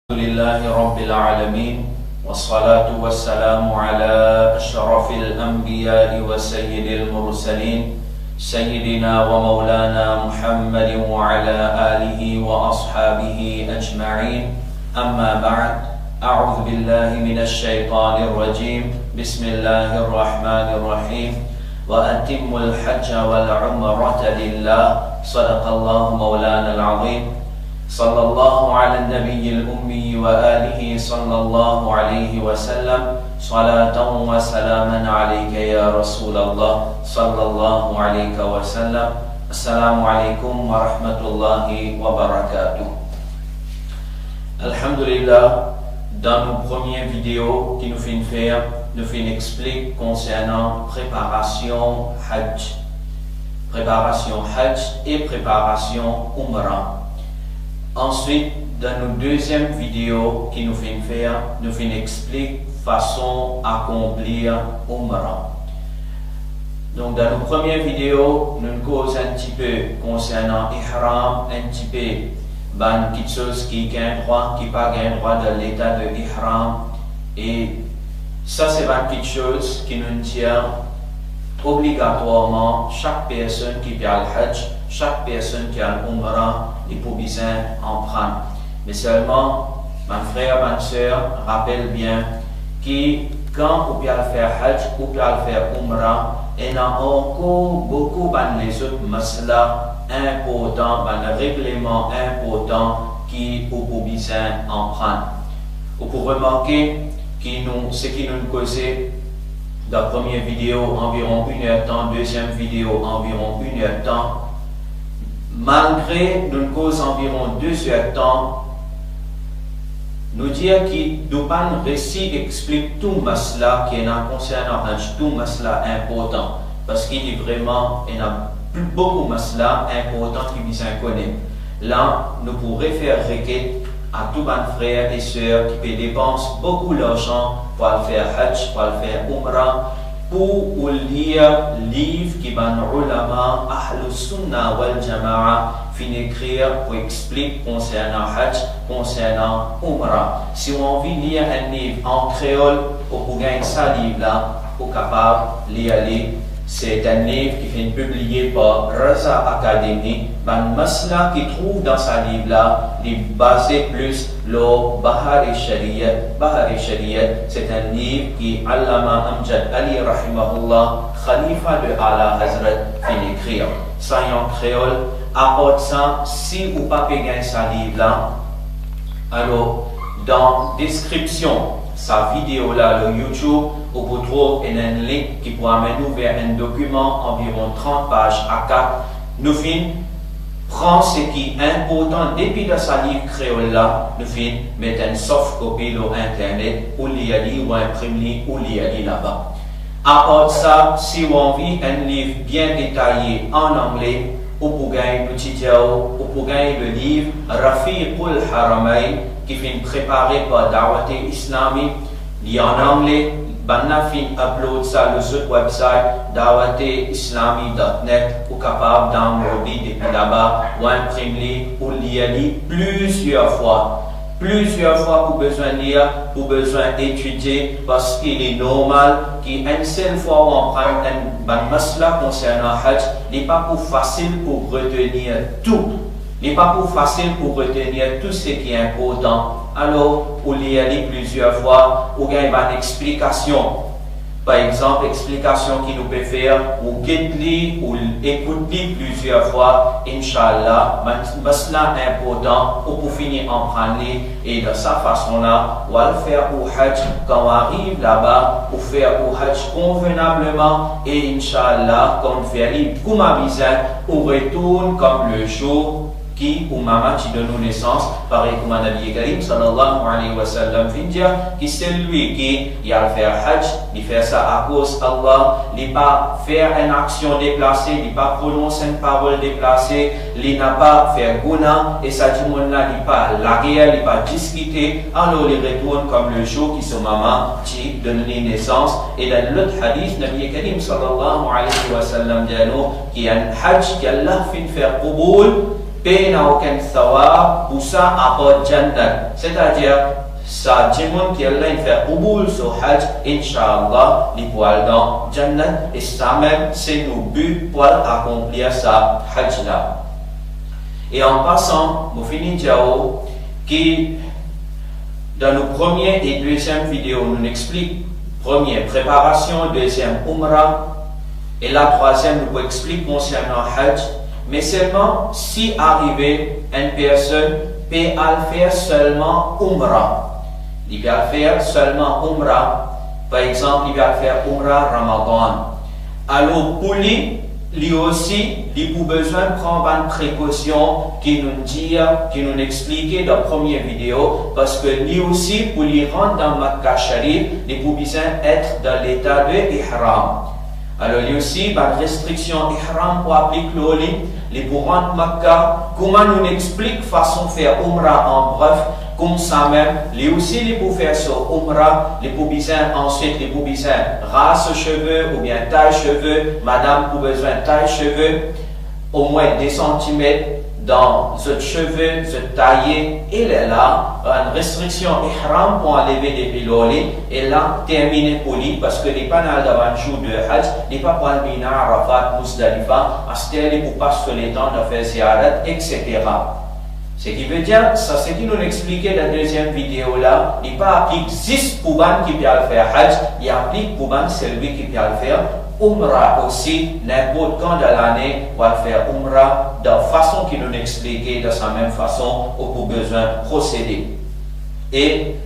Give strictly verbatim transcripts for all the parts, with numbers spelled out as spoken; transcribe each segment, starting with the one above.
الحمد لله رب العالمين، والصلاة والسلام على أشرف الأنبياء وسيد المرسلين، سيدنا ومولانا محمد وعلى آله وأصحابه أجمعين. أما بعد، أعوذ بالله من الشيطان الرجيم. بسم الله الرحمن الرحيم. وأتموا الحج والعمرة لله. صدق الله مولانا العظيم. صلى الله على النبي الأمي وآله صلى الله عليه وسلم. صلاة وسلاما عليك يا رسول الله صلى الله عليه وسلم. السلام عليكم ورحمة الله وبركاته. Alhamdulillah, dan nou premie video ki nou finn fer, nou finn explik konsernan preparasion Hajj. Preparasion Hajj e preparasion Oumra. Answit, dan nou deziem video ki nou finn fer, nou finn explik fason akonplir Oumra. Donk, dan nou premie video, nou koz enn tipe konsernan Ihram, enn tipe bann kiksoz ki gagn drwa, ki pa gagn drwa dan leta de Ihram. E sa se bann kiksoz ki nou dir obligatwarman sak personn ki pe al Hajj, sak personn ki al Oumra, li pou bizin aprann. Me selman, bann frer, bann ser, rapel bien ki kan ou pe al fer Hajj, ou pe al fer Oumra, ena ankor boukou bann lezot masla inportan, bann regleman inportan ki ou pou bizin aprann. Ou pou remarke ki nou, seki nou koze dan premie video anviron enn er tan, deziem video anviron enn er tan, malgre nou koz anviron de er tan, nou dir ki nou pa'nn resi explik tou masla ki ena konsernan Hajj, tou masla inportan, parski li vreman ena pli boukou masla inportan ki bizin kone. La, nou pou refer reket a tou bann frer e ser ki pe depans boukou larzan pou al fer Hajj, pou al fer Oumra, pou ou lir liv ki bann oulama Ahlus Sunna wal Jamaa finn ekrir pou explik konsernan Hajj, konsernan Oumra. Si ou anvi lir enn liv an kreol, ou pou gagn sa liv la, ou kapav lir li. Se enn liv ki finn pibliye par Raza Academy. Bann masla ki trouv dan sa liv la, li baze plis lor Bahar-e-Shariat. Bahar-e-Shariat, se enn liv ki Allama Amjad Ali, rahimahullah, khalifa de Ala Hazrat, finn ekrir. Sa an kreol. Apar sa, si ou pa pe gagn sa liv la, alor, dan deskripsion sa video la lor YouTube, ou pou trouv enn, enn link ki pou amenn ou ver enn dokiman anviron trant paz A kat. Nou finn pran seki inportan depi dan sa liv kreol la, nou finn met enn soft copy lor internet, ou lir li, ou inprim li, ou lir li laba. Apar sa, si ou anvi enn liv bien detaye an angle, ou pou gagn, nou ti dir ou, ou pou gagn le liv Rafiqul Haramayn ki finn prepare par Dawate Islami. Li an angle, bann la finn upload sa lor zot website, dawate islami dot net, ou kapav download li depi laba, ou inprim li, ou lir li plizier fwa. Plizier fwa pou bizin lir, pou bizin etidie, parski li normal ki enn sel fwa ou aprann enn bann masla konsernan Hajj, li pa pou fasil pou retenir tou. Li pa pou fasil pou retenir tou seki inportan. Alor, ou lir li plizier fwa, ou gagn bann explikasion. Par exanp, explikasion ki nou pe fer, ou get li, ou ekout li plizier fwa, inshallah, bann masla inportan, ou pou fini aprann li, e dan sa fason la, ou al fer ou Hajj, kan ou ariv laba, ou fer ou Hajj konvenableman, e inshallah, kan ou fer li kouma bizin, ou retourn kom le zour ki ou mama ti donn ou nesans, parey kouma Nabi Karim sallallahu alayhi wa sallam finn dir, ki selwi ki li al fer Hajj, li fer sa akoz Allah, li pa fer enn aksion deplase, li pa prononse enn parol deplase, li napa fer gouna, e sa dimoun la, li pa lager, li pa diskite, alor li retourn kom le zour ki so mama ti donn li nesans. E dan lot hadis, Nabi Karim sallallahu alayhi wa sallam dir nou, ki enn Hajj ki Allah finn fer qaboul, pena okenn sawab pou sa apar jannat. Setadir, sa dimoun ki Allah inn fer koboul so haj, inshallah, li pou al dan jannat, e samem se nou bi pou al akonplir sa haj la. E an pasan, mo fini dir ou ki dan nou premie e deziem video, nou explik premie preparasion, deziem umra, e la trwaziem, nou pou explik konsernan haj. Me selman, si arive enn personn pe al fer selman umra, li pe al fer selman umra, par exanp, li pe al fer umra Ramadan, alor pou li, li osi, li pou bizin pran bann prekosion ki nou dir, ki nou explike dan premie video, parski li osi, pou li rant dan Makka Sharif, li pou bizin et dan leta de ihram. Alor, li osi, bann restriksion ihram pou aplik lor li, li pou rant Makka, kouma nou explik fason fer umra an bref, koumsamem, li osi, li pou fer so umra, li pou bizin, answit, li pou bizin ras so seve oubien tay seve, madam pou bizin tay seve omwin de santimet dan zot seve, zot taye, e lerla, bann restriksion ihram pou anleve depi lor li, e la termine pou li, parski li pa'nn al dan bann zour de haj, li pa pou al Mina, Arafat, Muzdalifa, aster li pou pas so letan dan fer ziyarat, etsetera. Seki vedir, sa seki nou explike dan deziem video la, li pa aplik zis pou bann ki pe al fer haj, li aplik pou bann selwi ki pe al fer umra osi, ninport kan dan lane, ou al fer umra dan fason ki nou explike, dan sa mem fason ou pou bizin prosede. E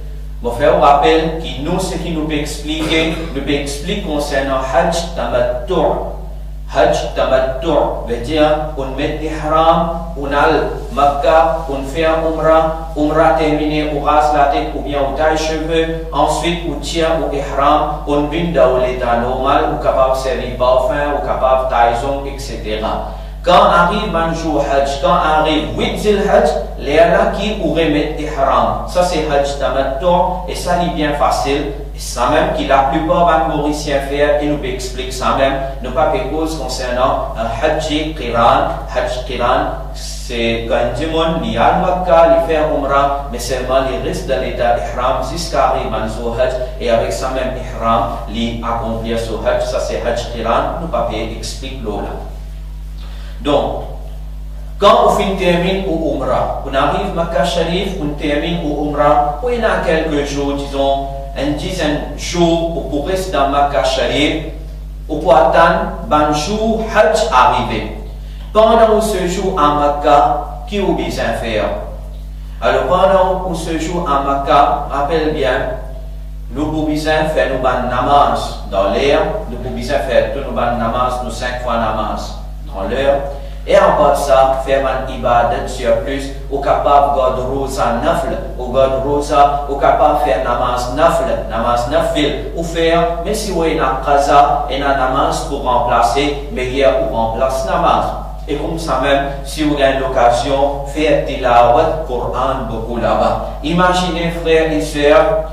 mo fer ou rapel ki nou, seki nou pe explike, nou pe explik konsernan haj tamattu. Haj tamattu, vedir, ou'nn met ihram, ou'nn al Makka, ou'nn fer umra, umra termine, ou ras latet oubien ou tay seve, answit ou tir ou ihram, ou'nn vinn dan ou leta normal, ou kapav servi parfin, ou kapav tay zong, etsetera. Kan ariv bann zour haj, kan ariv wit Zilhaj, lerla ki ou remet ihram. Sa se haj tamattu, e sa li bien fasil, e sa mem ki laplipar bann Morisien fer, e nou pe explik sa mem, nou pa pe koz konsernan, eh, haj qiran. Haj qiran, se kan enn dimoun, li al Makka, li fer umra, me selman li res dan leta ihram ziska ariv bann zour haj, e avek sa mem ihram, li akonplir so haj, sa se haj qiran, nou pa pe explik lor la. Donk, kan ou finn terminn ou umra, ou'nn ariv Makka Sharif, ou'nn terminn ou umra, ou ena kelke zour, dizon, enn dizenn zour, ou pou res dan Makka Sharif, ou pou atann bann zour haj arive. Pandan ou sezour a Makka, ki ou bizin fer? Alor, pandan ou sezour a Makka, rapel bien, nou pou bizin fer nou bann namaz dan ler, nou pou bizin fer tou nou bann namaz, nou sink fwa namaz dan ler. E apar sa, fer bann ibadat sirplis, ou kapav gard roza nafl, ou gard roza, ou kapav fer namaz nafl, namaz nafil, ou fer, me si ou ena qaza, ena namaz pou ranplase, meyer ou ranplas namaz. E koumsamem, si ou gagn lokazion, fer tilawat Koran boukou laba. Imazine, frer e ser,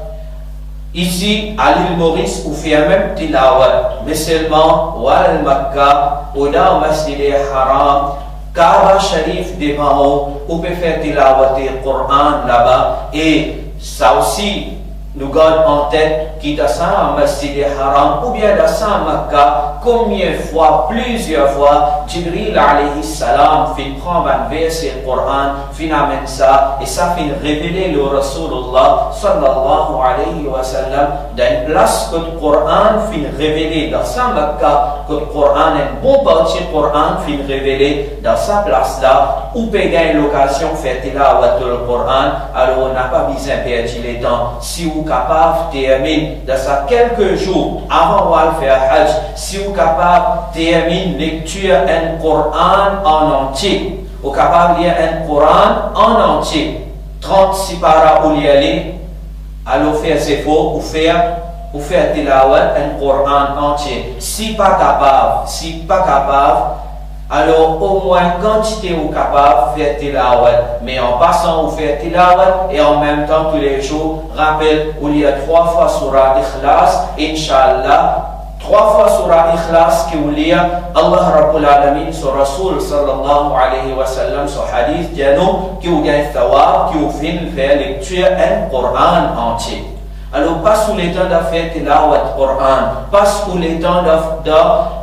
isi, a Lil Moris, ou fer mem tilawat, me selman, ou al Makka, ou dan Masjid Haram, Kaaba Sharif devan ou, ou pe fer tilawat Koran laba, e sa osi, nou gard antet ki dan sa Masjid Haram oubien dan sa Makka, konbien fwa, plizier fwa, Jibril alayhi salam finn pran bann verse Koran, finn amenn sa, e sa finn revele lor Rasoulullah sallallahu alayhi wa sallam, dan enn plas kot Koran finn revele dan sa Makka, kot Koran, enn bon parti Koran finn revele dan sa plas la, ou pe gagn lokazion fer tilawatul Koran, alor ou napa bizin perdi letan. Si ou kapav terminn dan sa kelke zour avan ou al fer haj, si ou kapav terminn lektir enn Koran an antie, ou kapav lir enn Koran an antie, trant sipara ou lir li, alor fer zefor ou fer, ou fer tilawat enn Koran antie. Si pa kapav, si pa kapav, alor omwin kantite ou kapav fer tilawat. Me an pasan ou fer tilawat e an mem tan toulezour, rapel ou lir trwa fwa soura Ikhlas, inshallah, Trwa fwa soura Ikhlas ki ou lir, Allah Rabbul Alamin, so Rasoul sallallahu alayhi wa sallam, so hadith dir nou ki ou gagn thawab, ki ou finn fer lektir enn Koran antie. Alor, pas ou letan da fer tilawat Koran, pas ou letan da, da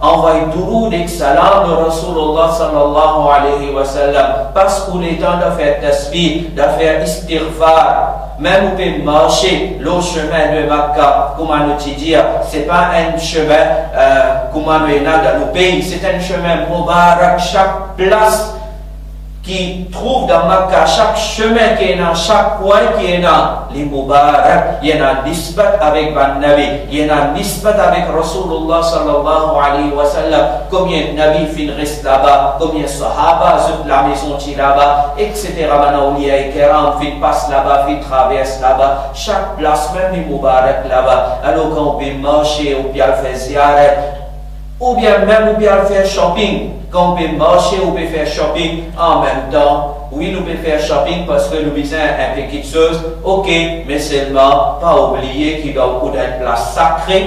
anvoy douroud ek salam lor Rasoulullah sallallahu alayhi wa sallam, pas ou letan da fer tasbih, da fer istighfar, mem ou pe marse lor semin de Makka, kouma nou ti dir, se pa enn semin, eh, kouma nou ena dan nou pei, se enn semin moubarak, sak plas ki trouv dan Makka, sak semin ki ena, sak kwin ki ena, li moubarak, li ena nisbat avek bann nabi, li ena nisbat avek Rasoulullah sallallahu alayhi wa sallam, konbien nabi finn res laba, konbien sahaba zot lamezon ti laba, et cetera. Bann awliya kiram finn pas laba, finn travers laba, sak plas mem li moubarak laba. Alor, kan ou pe marse, ou pe al fer ziyarat, oubien mem ou pe al fer shopping. Kan ou pe marse, ou pe fer shopping, anmemtan, wi, nou pe fer shopping parski nou bizin enpe kiksoz. Ok, me selman pa oubliye ki dan ou dan enn plas sakre,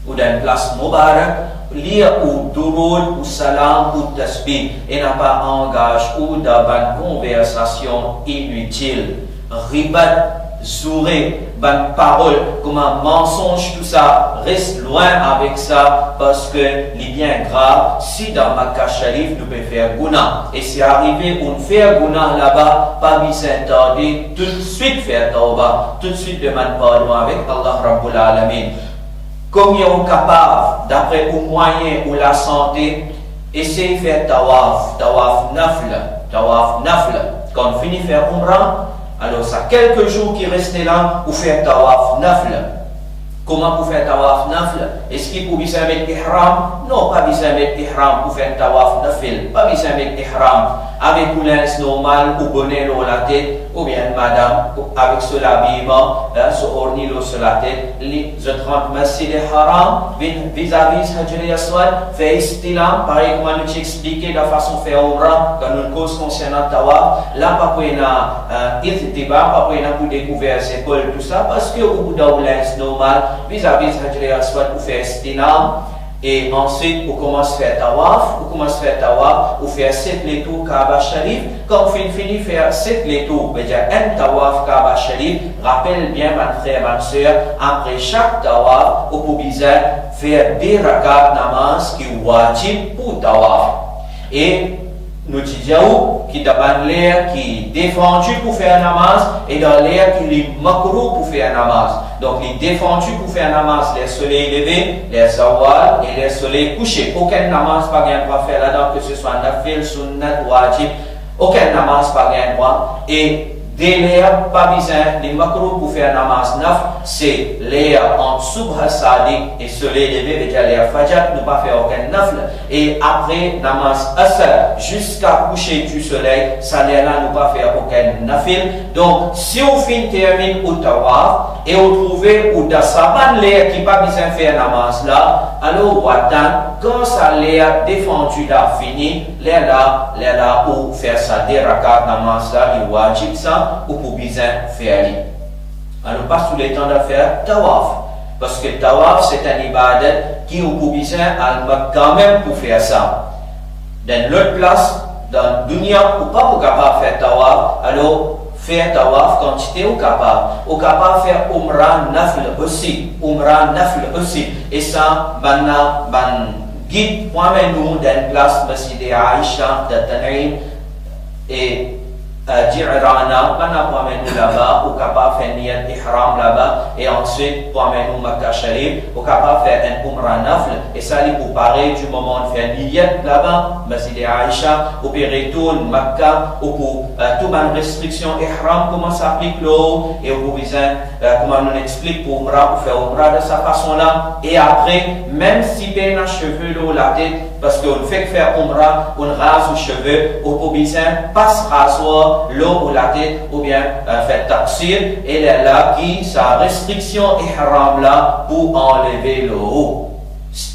ou dan enn plas moubarak, lir ou douroud, ou salam, ou tasbih, e napa angaz ou dan bann konversasion initil. Ribat, zoure, bann parol kouma mansonz, tousa, res lwin avek sa, parski li bien grav. Si dan Makka Sharif nou pe fer gouna, e si arive ou'nn fer gouna laba, pa bizin tarde, toutswit fer tawba, toutswit demann pardon avek Allah Rabbul Alamin. Kouma ou kapav, dapre ou mwayin, ou lasante, esey fer tawaf, tawaf nafl, tawaf nafl. Kan ou fini fer oumra, alor sa kelke zour ki reste la, ou fer tawaf nafl. Kouma pou fer tawaf nafl? Eski pou bizin met ihram? Non, pa bizin met ihram pou fer tawaf nafl. Pa bizin met ihram. Avek ou linz normal, ou bone lor latet, oubien madam, avek so labiman, eh, so orni lor so latet, li, zot rant Masjid Haram, vi-, vizavi Hajar Aswad, fer istilam, parey kouma nou ti explike dan fason fer oumra, kan nou koz konsernan tawaf, la pa pou ena, eh, iltiba, pa pou ena pou dekouver zepol, tousa, parski ou pou dan ou linz normal, vizavi Hajar Aswad, ou fer istilam, e answit ou koumans fer tawaf, ou koumans fer tawaf, ou fer set letour Kaaba Sharif. Kan ou finn fini fer set letour, vedir enn tawaf Kaaba Sharif, rapel bien bann frer, bann ser, apre sak tawaf, ou pou bizin fer de rakat namaz ki wajib pou tawaf. E nou ti dir ou ki dan bann ler ki defandi pou fer namaz, e dan ler ki li makrouh pou fer namaz. Donk, li defandi pou fer namaz ler soley leve, ler zawal e ler soley kouse. Okenn namaz pa gagn drwa fer ladan, ke se swa nafil, sunnat, wajib, okenn namaz pa gagn drwa. E de ler pa bizin, li makrouh pou fer namaz nafl, se ler ant subh sadiq e soley leve, vedir ler fajar, nou pa fer okenn nafl. E apre namaz asr ziska kouse di soley, sa ler la nou pa fer okenn nafil. Donk, si ou finn terminn ou tawaf e ou trouve ou dan sa bann ler ki pa bizin fer namaz la, alor ou atann kan sa ler defandi la fini, ler la, ler la ou fer sa de rakat namaz la, li wajib sa, ou pou bizin fer li. Alor, pas ou letan dan fer tawaf, parski tawaf se enn ibadat ki ou pou bizin al Makka mem pou fer sa. Dan lot plas, dan dunia, ou pa pou kapav fer tawaf, alor fer tawaf kantite ou kapav. Ou kapav fer oumra nafl osi, oumra nafl osi. E sa, bann la, bann gid pou amenn ou dan enn plas, Masjid Aisha, dan Tan'im, e, eh, Ji'rana, bann la pou amenn ou laba, ou kapav fer niyat ihram laba, e answit pou amenn ou Makka Sharif, ou kapav fer enn oumra nafl, e sa li pou pare di moman ou fer niyat laba, Masjid Aisha, ou pe retourn Makka, ou pou, eh, tou bann restriksion ihram koumans aplik lor ou, e ou pou bizin, eh, kouma nou explik pou oumra, pou fer oumra dan sa fason la, e apre, mem si pena seve lor latet, parski ou fek fer oumra, ou raz ou seve, ou pou bizin pas razwar lor ou latet, oubien, eh, fer taksir, e lerla ki sa restriksion ihram la pou anleve lor ou.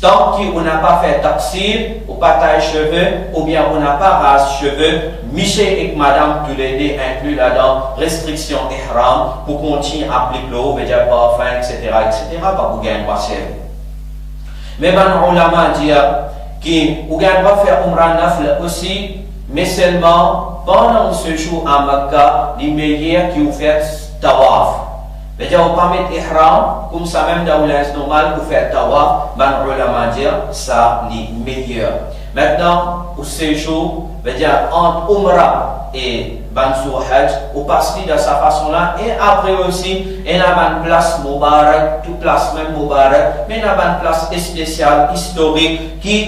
Tan ki ou napa fer taksir, ou pa tay seve, oubien ou napa raz seve, misie ek madam toulede inkli ladan restriksion ihram pou kontign aplik lor ou, vedir parfin, et cetera, et cetera, pa pou gagn drwa servi. Me bann oulama dir ki ou gagn drwa fer oumra nafl osi, me selman pandan ou sezour a Makka, li meyer ki ou fer tawaf. Vedir ou pa met ihram, koumsamem dan ou linz normal ou fer tawaf, bann oulama dir sa li meyer. Mintnan, ou sezour, vedir ant oumra e bann zour Hajj, ou pas li dan sa fason la. E apre osi, ena bann plas Mubarak, tou plas mem Mubarak, me ena bann plas espesial, istorik, ki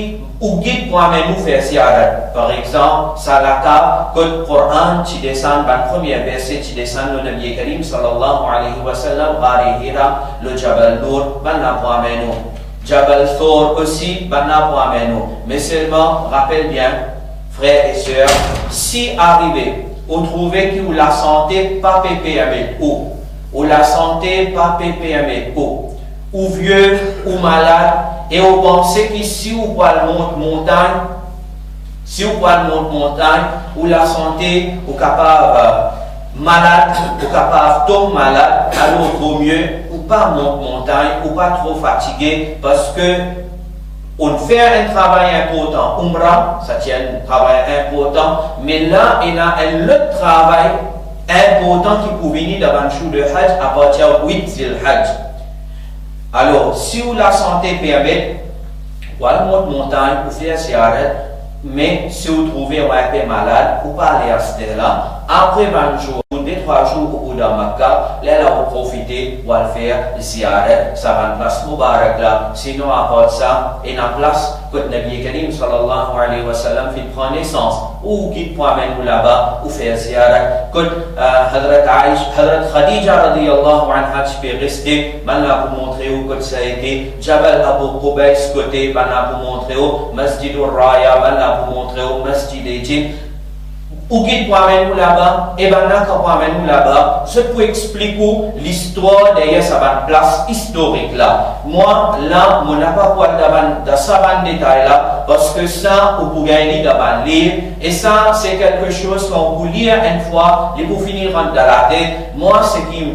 ou gid pou amenn ou fer ziyarat. Par exanp, sa lakav kot Koran ti desann, bann premie verse ti desann lor Nabi Karim sallallahu alayhi wa sallam, Ghar Hira, lor Jabal Nur, bann la pou amenn ou. Jabal Thawr osi, bann la pou amenn ou. Me selman, rapel bien, frer e ser, si arive ou trouve ki ou lasante pa pe permet ou, ou lasante pa pe permet ou, ou vie, ou malad, e ou panse ki si ou pou al mont montagn, si ou pou al mont montagn, ou lasante, ou kapav, eh, malad, ou kapav tom malad, alor vomie ou pa mont montagn, ou pa tro fatige, parski ou'nn fer enn travay inportan, oumra, sa ti enn travay inportan, me la ena enn lot travay inportan ki pou vini dan bann zour de Hajj, apartir wit Zilhajj. Alor, si ou lasante permet, ou al mont montagn, ou fer ziyarat, me si ou trouve ou inpe malad, ou pa ale aster la, apre bann zour, de trwa zour ou pou dan Makka, lerla ou profite, ou al fer ziyarat sa bann plas Mubarak la. Sinon, apar sa, ena plas kot Nabi Karim sallallahu alayhi wa sallam finn pran nesans, ou gid pou amenn ou laba, ou fer ziyarat. Kot, eh, Hazrat Aisha, Hazrat Khadija radiyallahu anha ti pe reste, bann la pou montre ou kot sa ete, Jabal Abu Qubais kote, bann la pou montre ou, Masjidur Raya, bann la pou montre ou, Masjid Ejin. Ou gid pou amenn ou laba, e bann la kan pou amenn ou laba, zot pou explik ou listwar deryer sa bann plas istorik la. Mwa, la, mo napa pou al dan bann, dan sa bann detay la, parski sa, ou pou gagn li dan bann liv, e sa, se kelke soz kan ou pou lir enn fwa, li pou fini rant dan latet. Mwa, seki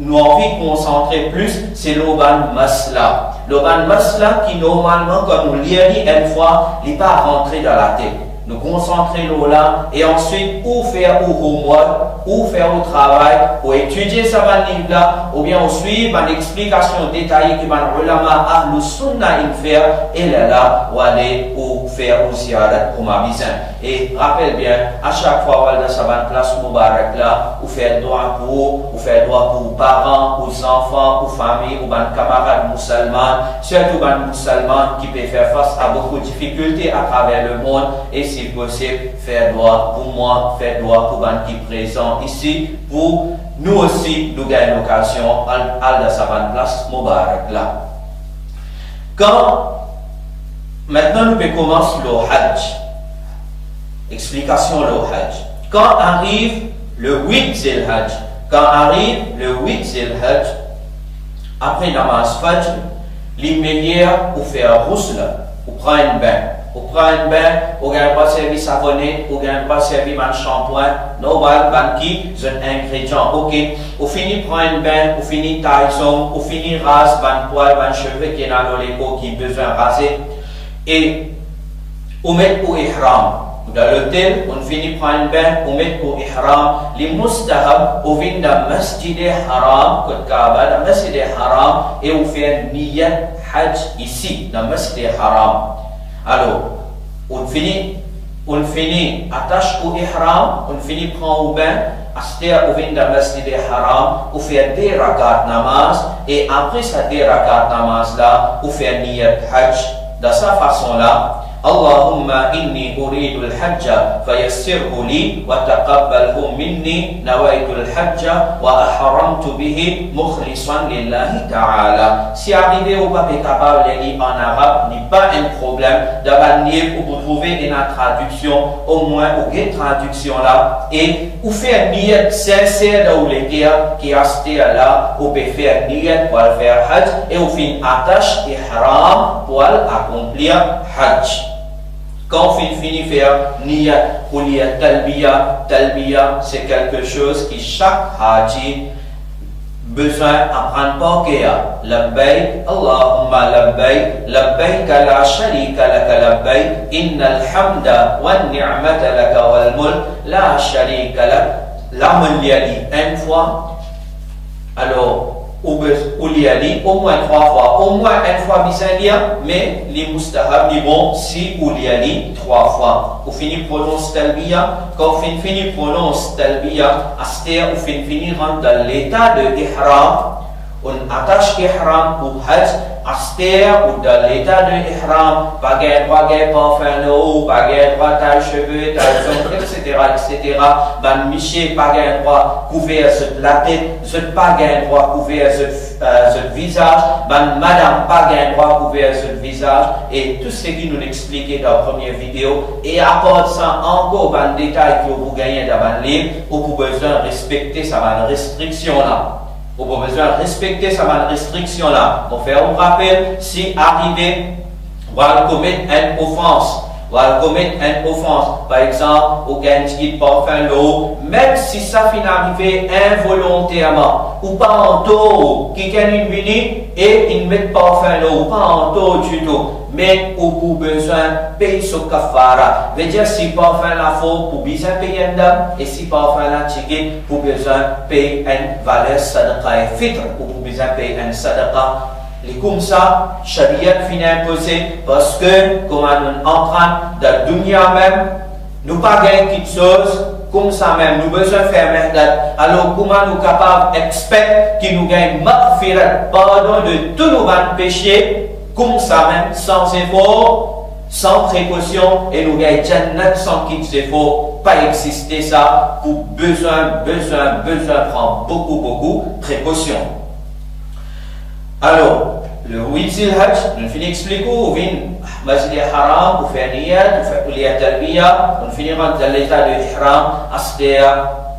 nou anvi konsantre plis, se lor bann mas'ala. Lor bann mas'ala ki normalman, kan nou lir li enn fwa, li pa rantre dan latet. Nou konsantre lor la, e answit ou fer ou homework, ou fer ou travay, ou etidie sa bann liv la, oubien ou swiv bann explikasion detaye ki bann oulama Ahlus Sunna inn fer, e lerla ou ale ou fer ou ziyarat kouma bizin. E rapel bien, a sak fwa ou al dan sa bann plas Mubarak la, ou fer dwa pou ou, ou fer dwa pou ou paran, ou zanfan, ou fami, ou bann kamarad mouselman, sirtou bann mouselman ki pe fer fas a boukou difikulte atraver lemond, e si posib, fer dwa pou mwa, fer dwa pou bann ki prezan isi, pou nou osi, nou gagn lokazion al, al dan sa bann plas Mubarak la. Kan, mintnan nou pe koumans lor Hajj. Explikasion lor Hajj. Kan ariv le wit Zilhajj, kan ariv le wit Zilhajj, apre namaz Fajr, li meyer ou fer ghusl, ou pran enn bin. Ou pran enn bin, ou gagn drwa servi savonet, ou gagn drwa servi bann sanpwin, normal, bann ki zot ingredian, oke. Ou fini pran enn bin, ou fini tay zong, ou fini raz bann pwal, bann seve ki ena lor lekor ki bizin raze. E ou met ou ihram. Ou dan lotel, ou fini pran enn bin, ou met ou ihram. Li mustahab, ou vinn dan Masjid Haram, kot Kaaba, dan Masjid Haram, e ou fer niyat Hajj isi, dan Masjid Haram. Alor, ou fini, ou fini atas ou ihram, ou fini pran ou bin, aster ou vinn dan Masjid Haram, ou fer de rakat namaz, e apre sa de rakat namaz la, ou fer niyat Hajj, dan sa fason la, Allahumma inni uridul hajja fayassirhu li wa taqabbalhu minni, nawaitul hajja wa ahramtu bihi mukhlisan lillahi ta'ala. Si arive ou pa pe kapav lir li an arab, li pa enn problem, dan bann liv ou pou trouve ena tradiksion, omwin ou get tradiksion la, e ou fer niyat sinser dan ou leker ki aster la, ou pe fer niyat pou al fer Hajj, e ou finn atas ihram pou al akonplir Hajj. Kan ou finn fini fer niyat pou lir talbiya, talbiya se kelke soz ki sak Haji Bizin aprann par ker. Labbayk Allahumma labbayk, labbayk la sharika laka labbayk, innal hamda wan ni'mata laka wal mulk la sharika lak. La mo'nn lir li enn fwa. Alor, ou bez-, ou lir li omwin trwa fwa. Omwin enn fwa bizin lir, me li mustahab, li bon si ou lir li trwa fwa. Ou fini pronons talbiya. Kan ou finn fini pronons talbiya, aster ou finn fini rant dan leta de ihram, ou'nn atas ihram pou haj, aster ou dan leta de ihram, pa gagn drwa gagn parfin lor ou, pa gagn drwa tay seve, tay zong, etsetera, etsetera. Bann misie pa gagn drwa kouver zot latet, zot pa gagn drwa kouver zot, eh, zot vizaz, bann madam pa gagn drwa kouver zot vizaz, e tou seki nou'nn explike dan premie video. E apar sa, ankor bann detay ki ou pou gagne dan bann liv, ou pou bizin respekte sa bann restriksion la. Ou pou bizin respekte sa bann restriksion la. Mo fer ou rapel, si arive ou al komet enn ofans, ou al komet enn ofans, par exanp, ou gagn tigit parfin lor ou, mem si sa finn arive involonterman, ou pa antor, kikenn inn vini e inn met parfin lor ou, pa antor ditou, me ou pou bizin pey so kafara. Vedir si parfin la for, pou bizin pey enn dam, e si parfin la tigit, pou bizin pey enn valer sadaqae fitr, ou pou bizin pey enn sadaqa. Li koumsa, shariat finn inpoze, parski, kouma nou aprann, dan dounia mem, nou pa gagn kiksoz, koumsa mem nou bizin fer mihnat. Alor, kouma nou kapav expect ki nou gagn maghfirat, pardon de tou nou bann pese, koumsa mem, san zefor, san prekosion, e nou gagn jannat san kiksoz zefor? Pa existe sa. Pou bizin, bizin, bizin pran boukou, boukou prekosion. Alor, le wit Zilhaj, nou finn explik ou, ou vinn Masjidil Haram, ou fer niyat, ou fer, ou lir talbiya, ou finn rant dan leta de ihram, aster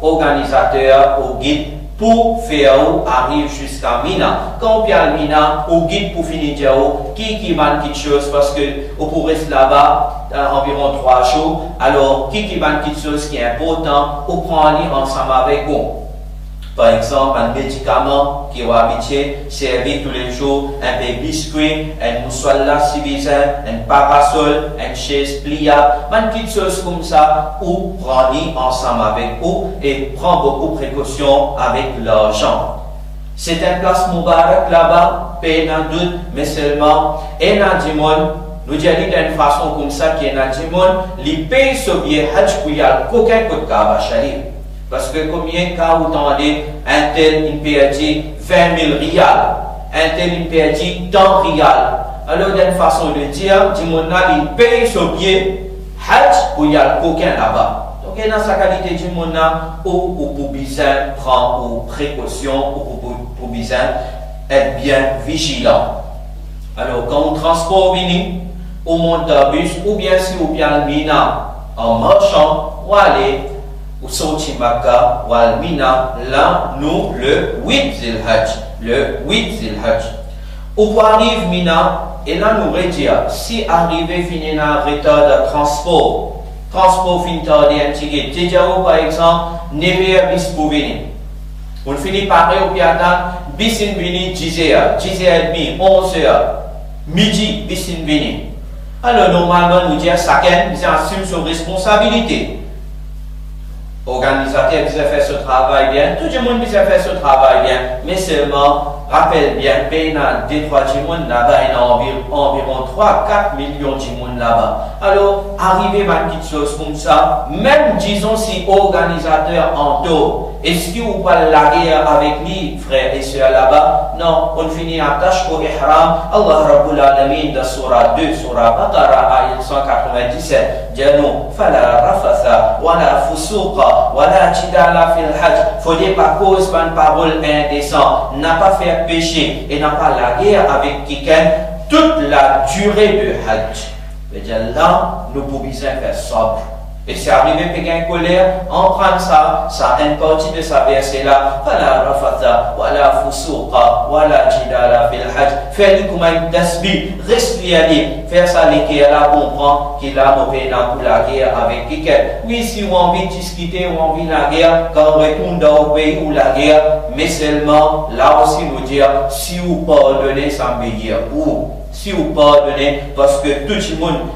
organizater ou gid pou fer ou ariv ziska Mina. Kan ou pe al Mina, ou gid pou fini dir ou ki, ki bann kiksoz, parski ou pou res laba, eh, anviron trwa zour. Alor, ki, ki bann kiksoz ki inportan, ou pran li ansam avek ou. Par exanp, bann medikaman ki ou abitie servi toulezour, inpe biskwi, enn mouswar la si bizin, enn parasol, enn sez pliab, bann kiksoz koumsa, ou pran li ansam avek ou e pran boukou prekosion avek larzan. Se enn plas moubarak laba, pena dout, me selman, ena dimoun, nou dir li dan enn fason koumsa ki ena dimoun, li pey so bie Haj pou li al kokin kot Kaaba Sharif. Parski konbien ka ou tande, entel inn perdi vin mil rial, entel inn perdi tan rial. Alor, dan enn fason de dir, dimoun la, li pey so bie Haj pou li al kokin laba. Donk, ena sa kalite dimoun la, ou, ou pou bizin pran ou prekosion, ou pou, pou, pou bizin et bien vizilan. Alor, kan ou transpor vini, ou mont dan bis, oubien si ou pe al Mina an marsan, ou ale, ou sorti Makka, ou al Mina, la nou le wit Zilhaj, le wit Zilhaj. Ou pou ariv Mina, e la nou redir, si arive finn ena retar dan transpor, transpor finn tarde enn tigit, ti dir ou, par exanp, nev er bis pou vini. Ou fini pare, ou pe atann, bis inn vini diz er, diz er edmi, onz er, midi, bis inn vini. Alor, normalman, nou dir sakenn bizin asim so responsabilite. Organizater bizin fer so travay bien, tou dimoun bizin fer so travay bien, me selman, rapel bien, pena de trwa dimoun laba, ena anvi-, anviron trwa, kat milion dimoun laba. Alor, arive bann kiksoz koumsa, mem dizon si organizater antor, eski ou pou al lager avek li, frer e ser laba? Non, ou fini atas ou ihram. Allah Rabbul Alamin dan soura de, soura Baqara, ayat san katrovin-diset, dir nou, fala rafatha, wala fusuqa, wala jidala fil hajj. Fode pa koz bann parol indesan, napa fer pese e napa lager avek kikenn tout la dire de Haj. Vedir la, nou pou bizin fer sabr. E si arive pe gagn koler, aprann sa, sa enn parti de sa verse la, fala rafatha, wala fusuqa, wala jidala fil hajj. Fer li kouma enn tasbih, res li ale, fer sa leker la konpran ki la mo pena pou lager avek kikenn. Wi, si ou anvi diskite, ou anvi lager, kan ou retourn dan ou pei ou lager, me selman, la osi nou dir, si ou pardone, sa meyer pou ou. Si ou pardone, parski tou dimoun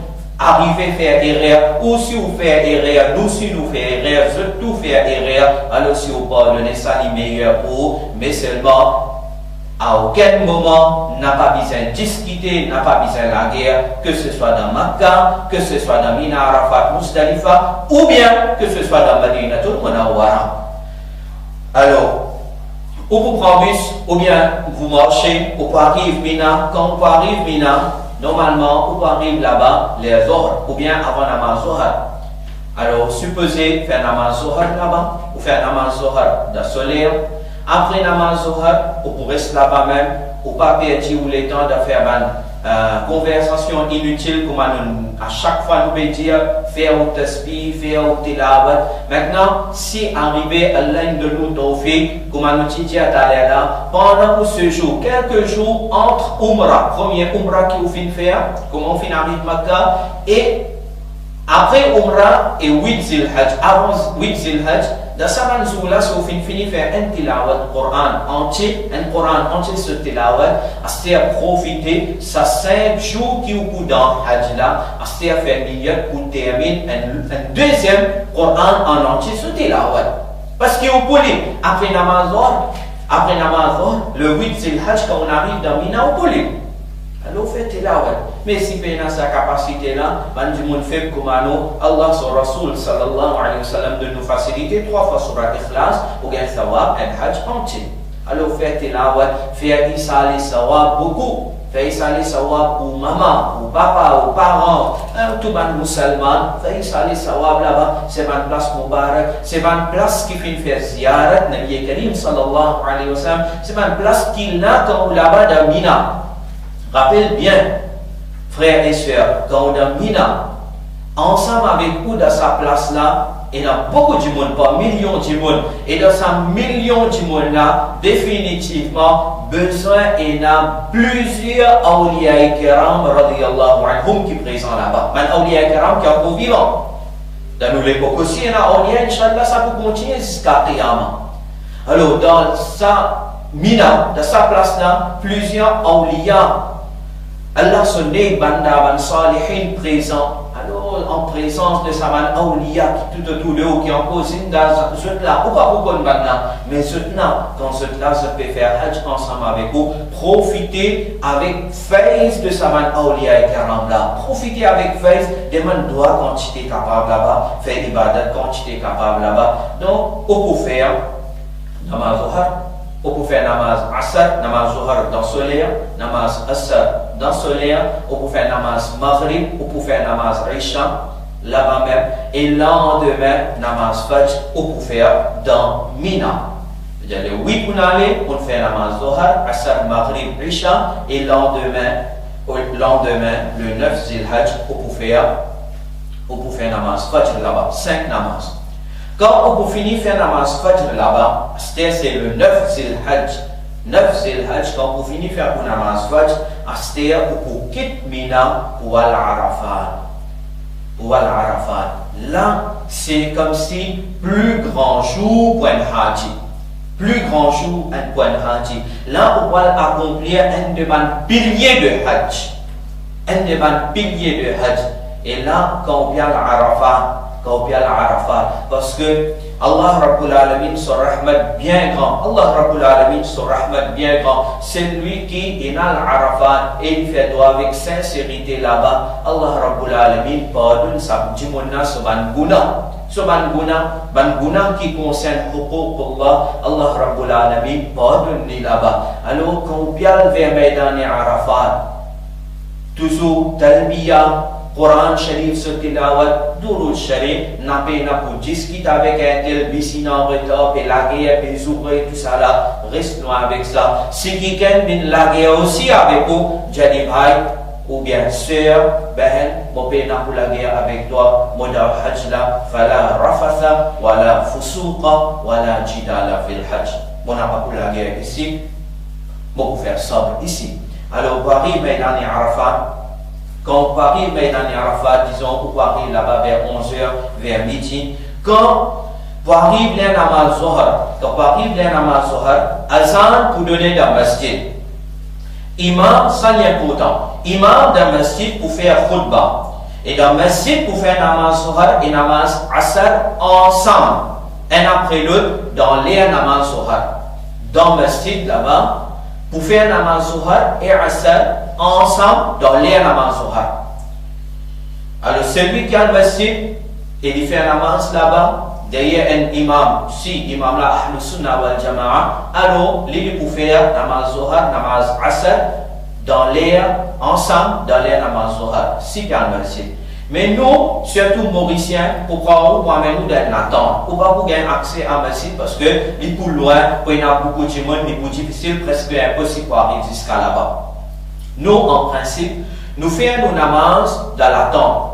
arive fer erer, ou si ou fer erer, nou si nou fer erer, zot tou fer erer, alor si ou pardone, sa li meyer pou ou, me selman, a okenn moman, napa bizin diskite, napa bizin lager, ke se swa dan Makka, ke se swa dan Mina, Arafat, Muzdalifa, oubien ke se swa dan Madinatul Munawwara. Alor, ou pou pran bis, oubien ou pou marse, ou pou ariv Mina. Kan ou pou ariv Mina, normalman, ou pou ariv laba ler Zohr, oubien avan namaz Zohr. Alor, ou sipoze fer namaz Zohr laba, ou fer namaz Zohr dan soler. Apre namaz Zohr, ou pou res laba mem, ou pa perdi ou letan dan fer bann, eh, konversasion initil, kouma nou, a sak fwa nou pe dir, fer ou tasbih, fer ou tilawat. Mintnan, si arive Allah inn donn ou toufik, kouma nou ti dir taler la, pandan ou sezour, kelke zour ant Umra, premie Umra ki ou finn fer, kouma ou finn ariv Makka, e apre Umra e wit Zilhaj, avan wit Zilhaj, dan sa bann zour la, si ou finn fini fer enn tilawat Koran antie, enn Koran antie so tilawat, aster profite sa senk zour ki ou pou dan Haj la, aster fer niyat pou terminn enn, enn deziem Koran an antie so tilawat. Parski ou pou li apre namaz Zohr, apre namaz Zohr, le wit Zilhaj, kan ou ariv dan Mina, ou pou li. Alor, fer tilawat. Me si pena sa kapasite la, bann dimoun feb kouma nou, Allah, so Rasoul, sallallahu alayhi wa sallam, donn nou fasilite, trwa fwa sourat Ikhlas, ou gagn sawab enn Haj antie. Alor, fer tilawat, fer isal sawab boukou. Fer isal sawab pou mama, pou papa, pou paran, eh, tou bann mouselman, fer isal sawab laba, se bann plas moubarak, se bann plas ki finn fer ziyarat Nabi Karim sallallahu alayhi wa sallam, se bann plas ki la kan ou laba dan Mina. Rapel bien, frer e ser, kan ou dan Mina, ansam avek ou dan sa plas la, ena boukou dimoun, par milion dimoun, e dan sa milion dimoun la, definitivman, bizin ena plizier awliya kiram radiyallahu anhum ki prezan laba. Bann awliya kiram ki ankor vivan. Dan nou lepok osi, ena awliya, inshallah, sa pou kontigne ziska qiyama. Alor, dan sa Mina, dan sa plas la, plizier awliya, Allah so nek banda, bann salihin prezan. Alor, an prezans de sa bann awliya ki toutotour de ou, ki ankor zinda, zot la, ou pa pou konn bann la, me zot la, kan zot la, zot pe fer Haj ansam avek ou, profite avek feyz de sa bann awliya kiram la. Profite avek feyz, demann dwa kan ti pe kapav laba, fer ibadat kan ti pe kapav laba. Donk, ou pou fer namaz Zohr, ou pou fer namaz Asr, namaz Zohr dan soler, namaz Asr dan soler, ou pou fer namaz Maghrib, ou pou fer namaz Isha laba mem, e landime namaz Fajr ou pou fer dan Mina. Savedir le wit ou'nn ale, ou'nn fer namaz Zohr, Asr, Maghrib, Isha, e landime, o landime, le nef Zilhaj, ou pou fer, ou pou fer namaz Fajr laba, sink namaz. Kan ou pou fini fer namaz Fajr laba, aster se le nef Zilhaj. Nef Zilhaj, kan ou pou fini fer ou namaz Fajr, aster ou pou kit Mina pou al Arafat. Pou al Arafat. La, se koumsi pli gran zour pou enn haji. Pli gran zour enn, pou enn haji. La, ou pou al akonplir enn de bann pilie de Haj. Enn de bann pilie de Haj. E la, kan ou pe al Arafat, kan ou pe al Arafat, parski Allah Rabbul Alamin so rahmat bien gran. Allah Rabbul Alamin so rahmat bien gran. Selwi ki inn al Arafat e li fer dwa avek sinserite laba, Allah Rabbul Alamin pardonn sa dimoun la so bann gouna. So bann gouna, bann gouna ki konsern huququllah, Allah Rabbul Alamin pardonn li laba. Alor, kan ou pe al ver Meydan Arafat, touzour talbiya, Koran Sharif so tilawat, Durud Sharif, napa pena pou diskit avek entel, bis inn an retar, pe lager, pe zoure, tousala, res lwin avek sa. Si kikenn vinn lager osi avek ou, dir li bhai, oubien ser, behin, mo pena pou lager avek twa, mo dan Hajj la, fala rafatha, wala fusuqa, wala jidala fil Hajj. Mo napa pou lager isi, mo pou fer sabr isi. Alor, pou ariv Meydan Arafat, kan ou pou ariv Meydan Arafat, dizon, ou pou ariv laba ver onz er, ver midi, kan pou ariv ler namaz Zohr, kan pou ariv ler namaz Zohr, azan pou done dan masjid. Imam, sa li inportan. Imam dan masjid pou fer khoutba. E dan masjid pou fer namaz Zohr e namaz Asr ansam, enn apre lot, dan ler namaz Zohr. Dan masjid laba, pou fer namaz Zohr e Asr ansam dan ler namaz Zohr. Alor, selwi ki al masjid e li fer namaz laba deryer enn imam, si imam la Ahlus Sunnah wal Jamaa, alor li, li pou fer namaz Zohr, namaz Asr dan ler ansam, dan ler namaz Zohr, si ki al masjid. Me nou, sirtou Morisien, pou pran ou, pou amenn ou dan enn latant, ou pa pou gagn akse a masjid, parski li pou lwin, pou ena boukou dimoun, li pou difisil, preske inposib pou ariv ziska laba. Nou, an prinsip, nou fer nou namaz dan latant.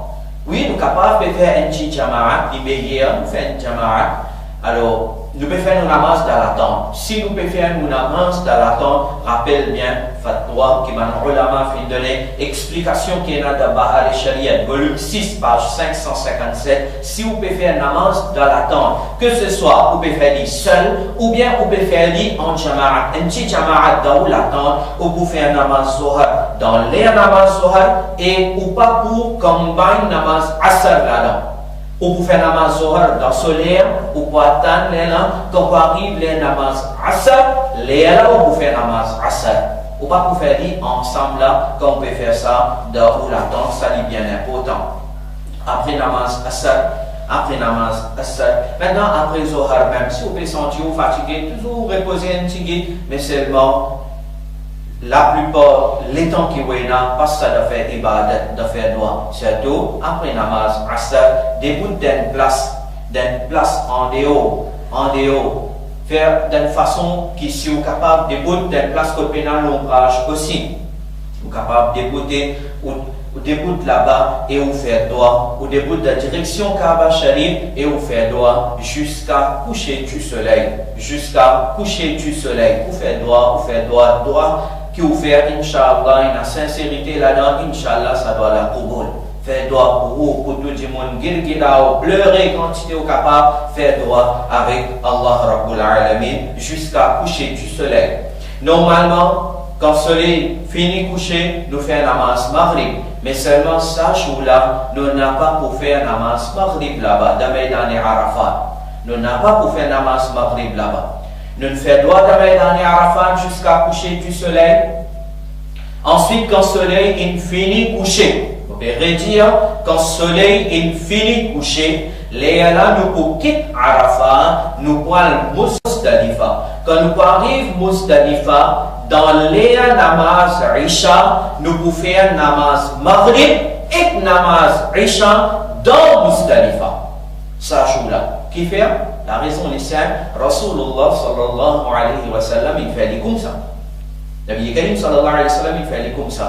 Wi, nou kapav pe fer enn ti jamaat, li meyer nou fer enn jamaat. Alor, nou pe fer nou namaz dan latant. Si nou pe fer nou namaz dan latant, rapel bien fatwa ki bann olama finn done, explikasion ki ena dan Bahr al Shariat, volim sis, paz sink san sinkant-set, si ou pe fer namaz dan latant, ke se swa ou pe fer li sel, oubien ou pe fer li an jamaat, enn ti jamaat dan ou latant, ou pou fer namaz Zohr dan ler namaz Zohr, e ou pa pou konbagn namaz Asr ladan. Ou pou fer namaz Zohr dan so ler, ou pou atann ler la, kan pou ariv ler namaz Asr, ler la ou pou fer namaz Asr. Ou pa pou fer li ansam la, kan ou pe fer sa dan ou latant, sa li bien inportan. Apre namaz Asr, apre namaz Asr. Mintnan, apre Zohr mem, si ou pe santi ou fatige, touzour repoze enn tigit, me selman, laplipar letan ki ou ena, pas sa dan fer ibadat, dan fer dwa. Sirtou apre namaz Asr, debout dan enn plas, dan enn plas andeor, andeor. Fer dan enn fason ki si ou kapav debout dan enn plas kot pena lonbraz osi. Ou kapav deboute, ou, ou debout laba e ou fer dwa, ou debout dan direksion Kaaba Sharif e ou fer dwa ziska kouser di soley, ziska kouser di soley. Ou fer dwa, ou fer dwa, dwa ki ou fer, inshallah, ena sinserite ladan, inshallah, sa dwa la kouboul. Fer dwa pou ou, pou tou dimoun, gilgila ou, plere kantite ou kapav, fer dwa avek Allah Rabbul Alamin ziska kouser di soley. Normalman, kan soley fini kouse, nou fer namaz Maghrib. Me selman sa zour la, nou napa pou fer namaz Maghrib laba, dan Meydan Arafat. Nou napa pou fer namaz Maghrib laba. Nou'nn fer dwa dan Meydan Arafat ziska kouser di soley. Answit, kan soley inn fini kouse, mo pe redir, kan soley inn fini kouse, lerla nou pou kit Arafat, nou pou al Muzdalifa. Kan nou pou ariv Muzdalifa, dan ler namaz Isha, nou pou fer namaz Maghrib ek namaz Isha dan Muzdalifa. Sa zour la. Kifer? Larezon li sinp, Rasoulillah sallallahu alayhi wa sallam, inn fer li koumsa. Nabi Karim sallallahu alayhi wa sallam, inn fer li koumsa.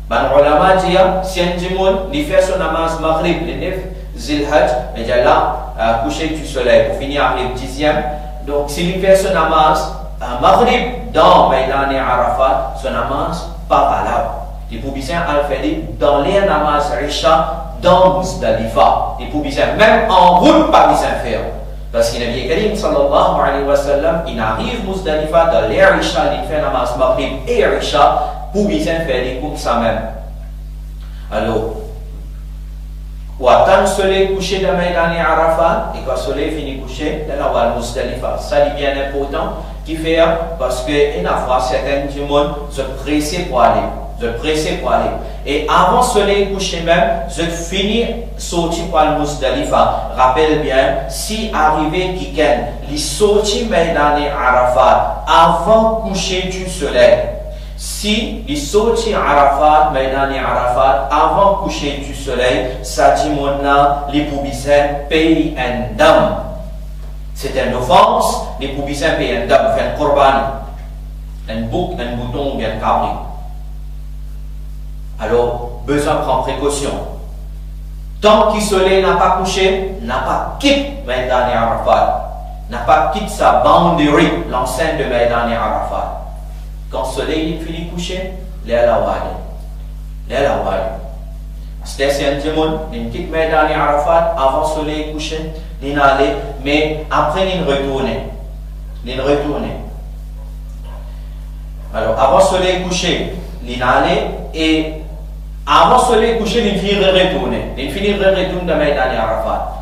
Bann olama dir, si enn dimoun, li fer so namaz Maghrib le nef Zilhaj, vedir la, euh, kouser di soley pou fini ariv diziem. Donk, si li fer so namaz, euh, Maghrib dan Meydan Arafat, so namaz pa valab. Li pou bizin al fer li dan ler namaz Isha dan Muzdalifa. Li pou bizin, mem anrout pa bizin fer. Parski Nabi Karim sallallahu alayhi wa sallam, inn ariv Muzdalifa dan ler Isha, li fer namaz Maghrib e Isha, pou bizin fer li koumsa mem. Alor, ou atann soley kouse dan Meydan Arafat, e kan soley fini kouse, lerla ou al Muzdalifa. Sa li bien inportan, kifer, parski ena fwa sertin dimoun, zot prese pou ale, zot prese pou ale. E avan soley kouse mem, zot fini sorti pou al Muzdalifa. Rapel bien, si arive kikenn, li sorti Meydan Arafat avan kouse di soley, si li sorti Arafat, Meydan Arafat, avan kouse di soley, sa dimoun la, li pou bizin pey enn dam. Se enn ofans, li pou bizin pey enn dam, fer enn korbani. Enn bouk, enn mouton oubien enn kabri. Alor, bizin pran prekosion. Tan ki soley napa kouse, napa kit Meydan Arafat, napa kit sa boundary, lansent de Meydan Arafat. Kan soley inn fini kouse, lerla ou ale. Lerla ou ale. Aster si enn dimoun inn kit Meydan Arafat avan soley kouse, linn ale, me apre linn retourne. Linn retourne. Alor, avan soley kouse, linn ale, e avan soley kouse, linn fini re-retourne. Linn fini re-retourn dan Meydan Arafat.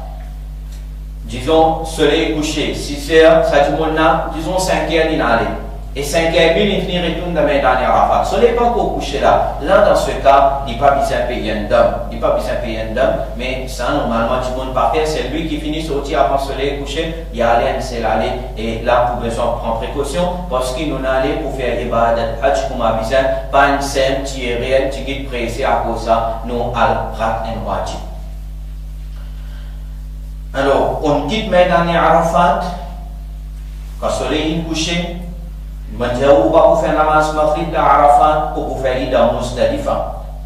Dizon, soley kouse, sis er, sa dimoun la, dizon, sink er linn ale. E sink er edmi, linn fini retourn dan Meydan Arafat. Soley pankor kouse la. La, dan se ka, li pa bizin pey enn dam. Li pa bizin pey enn dam, me sa, normalman, dimoun pa fer, selwi ki fini sorti avan soley kouse, li ale enn sel ale, e la pou bizin pran prekosion, parski nou ale pou fer ibadat Hajj kouma bizin, pa enn sinp ti erer, enn tigit prese, akoz sa nou al rat enn wajib. Alor, ou'nn kit Meydan Arafat, kan soley inn kouse, mo dir ou, ou pa pou fer namaz Maghrib dan Arafat, ou pou fer li dan Muzdalifa.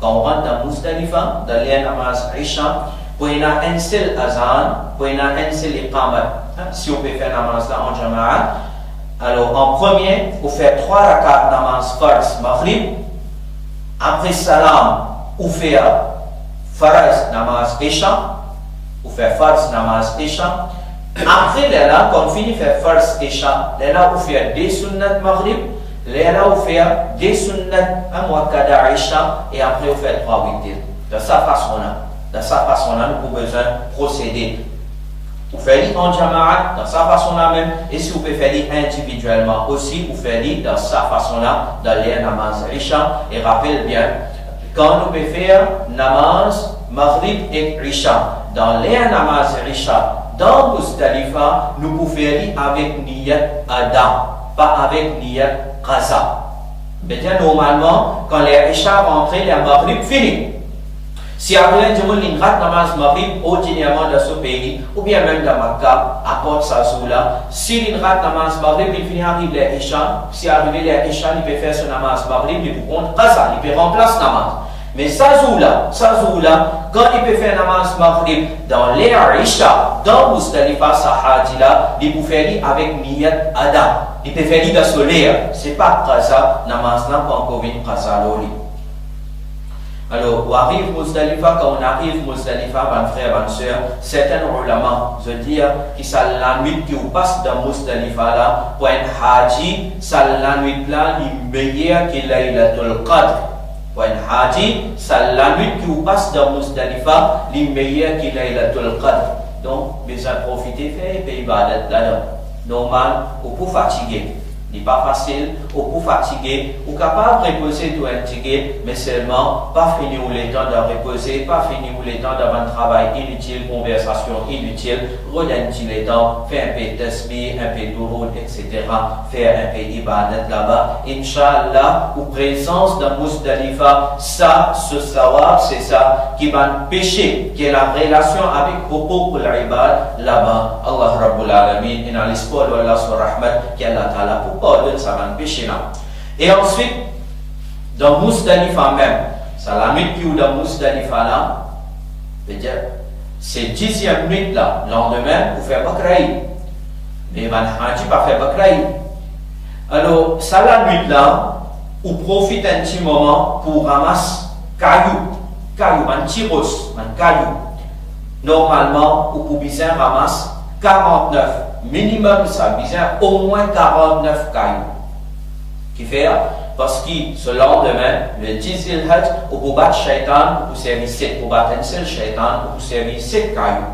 Kan ou rant dan Muzdalifa, dan ler namaz Isha, pou ena enn sel azan, pou ena enn sel iqamat. Hein, si ou pe fer namaz la an jamaat, alor, an premie, ou fer trwa rakat namaz farz Maghrib, apre salam, ou fer farz namaz Isha, ou fer farz namaz Isha. Apre lerla, kan ou fini fer farz Isha, lerla ou fer de sunnat Maghrib, lerla ou fer de sunnat muakkada Isha, e apre ou fer trwa witir. Dan sa fason la, dan sa fason la, nou pou bizin prosede. Ou fer li an jamaat, dan sa fason la mem, e si ou pe fer li individielman osi, ou fer li dan sa fason la, dan ler namaz Isha, e rapel bien, kan nou pe fer namaz Maghrib ek Isha, dan ler namaz Isha, dan Muzdalifa, nou pou fer li avek niyat ada, pa avek niyat qaza. Vedir, normalman, kan ler Isha rantre, ler Maghrib fini. Si arive enn dimoun linn rat namaz Maghrib, ordinierman dan so pei, oubien mem dan Makka, apar sa zour la, si linn rat namaz Maghrib, linn fini ariv ler Isha, si arive ler Isha, li pe fer so namaz Maghrib, li pou kont qaza, li pe ranplas namaz. Me sa zour la, sa zour la, kan li pe fer namaz Maghrib dan ler Isha, dan Muzdalifa, sa haji la, li pou fer li avek niyat ada. Li pe fer li dan so ler, se pa qaza, namaz la pankor vinn qaza lor li. Alor, ou ariv Muzdalifa, kan ou ariv Muzdalifa, bann frer, bann ser, sertin oulama, zot dir ki sa lanwit ki ou pas dan Muzdalifa la, pou enn haji, sa lanwit la, li meyer ki Laylatul Qadr. Pou enn haji, sa lanwit ki ou pas dan Muzdalifa, li meyer ki Laylatul Qadr. Donk, bizin profite fer enpe ibadat ladan. Normal, ou pou fatige. Li pa fasil, ou pou fatige, ou kapav repoze tou enn tigit, me selman pa fini ou letan dan repoze, pa fini ou letan dan bann travay initil, konversasion initil, rod enn ti letan, fer enpe tasbih, enpe durud, etsetera, fer enpe ibadat laba. Inshallah, ou prezans dan Muzdalifa, sa, so sawab, se sa, ki bann pese, ki ena relasion avek huququl ibad laba. Allah Rabbul Alamin, ena lespwar lor Allah so rahmat, ki Allah Taala pou pardonn sa bann pese la. E answit, dan Muzdalifa mem, sa lanwit ki ou dan Muzdalifa la, vedir, se diziem nwit la, landime, ou fer bakraid. Me bann haji pa fer bakraid. Alor, sa lanwit la, ou profit enn ti moman pou ramas kayou, kayou, bann ti ros, bann kayou. Normalman, ou pou bizin ramas karant-nef, minimem sa, bizin omwin karant-nef kayou. Kifer? Parski so landime, le dis Zilhijja, ou pou bat seytan, ou pou servi set, pou bat enn sel seytan, ou pou servi set kayou.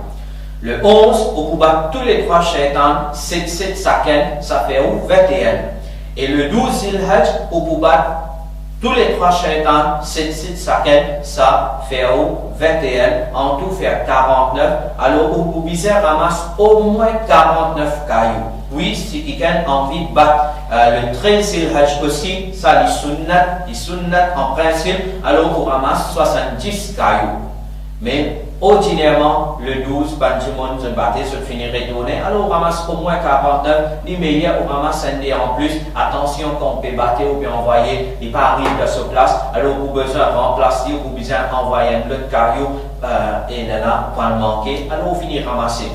Le onz, ou pou bat touletrwa seytan, set, set sakenn, sa fer ou vinteenn. E le douz Zilhijja, ou pou bat touletrwa seytan, set, set sakenn, sa fer ou vinteenn, antou fer karant-nef, alor ou pou bizin ramas omwin karant-nef kayou. Wi, si kikenn anvi bat, euh, le trez Zilhijja osi, sa li sunnat, li sunnat an prinsip, alor ou ramas swasanndis kayou. Me ordinerman, le douz, bann dimoun zot bate, zot fini retourne, alor ou ramas omwin karant-nef, li meyer ou ramas enn de anplis. Atansion, kan ou pe bate oubien anvwaye, li pa ariv dan so plas, alor ou pou bizin ranplas li, ou pou bizin anvwaye enn lot kayou, eh, e lerla ou pa'nn manke, alor ou fini ramase.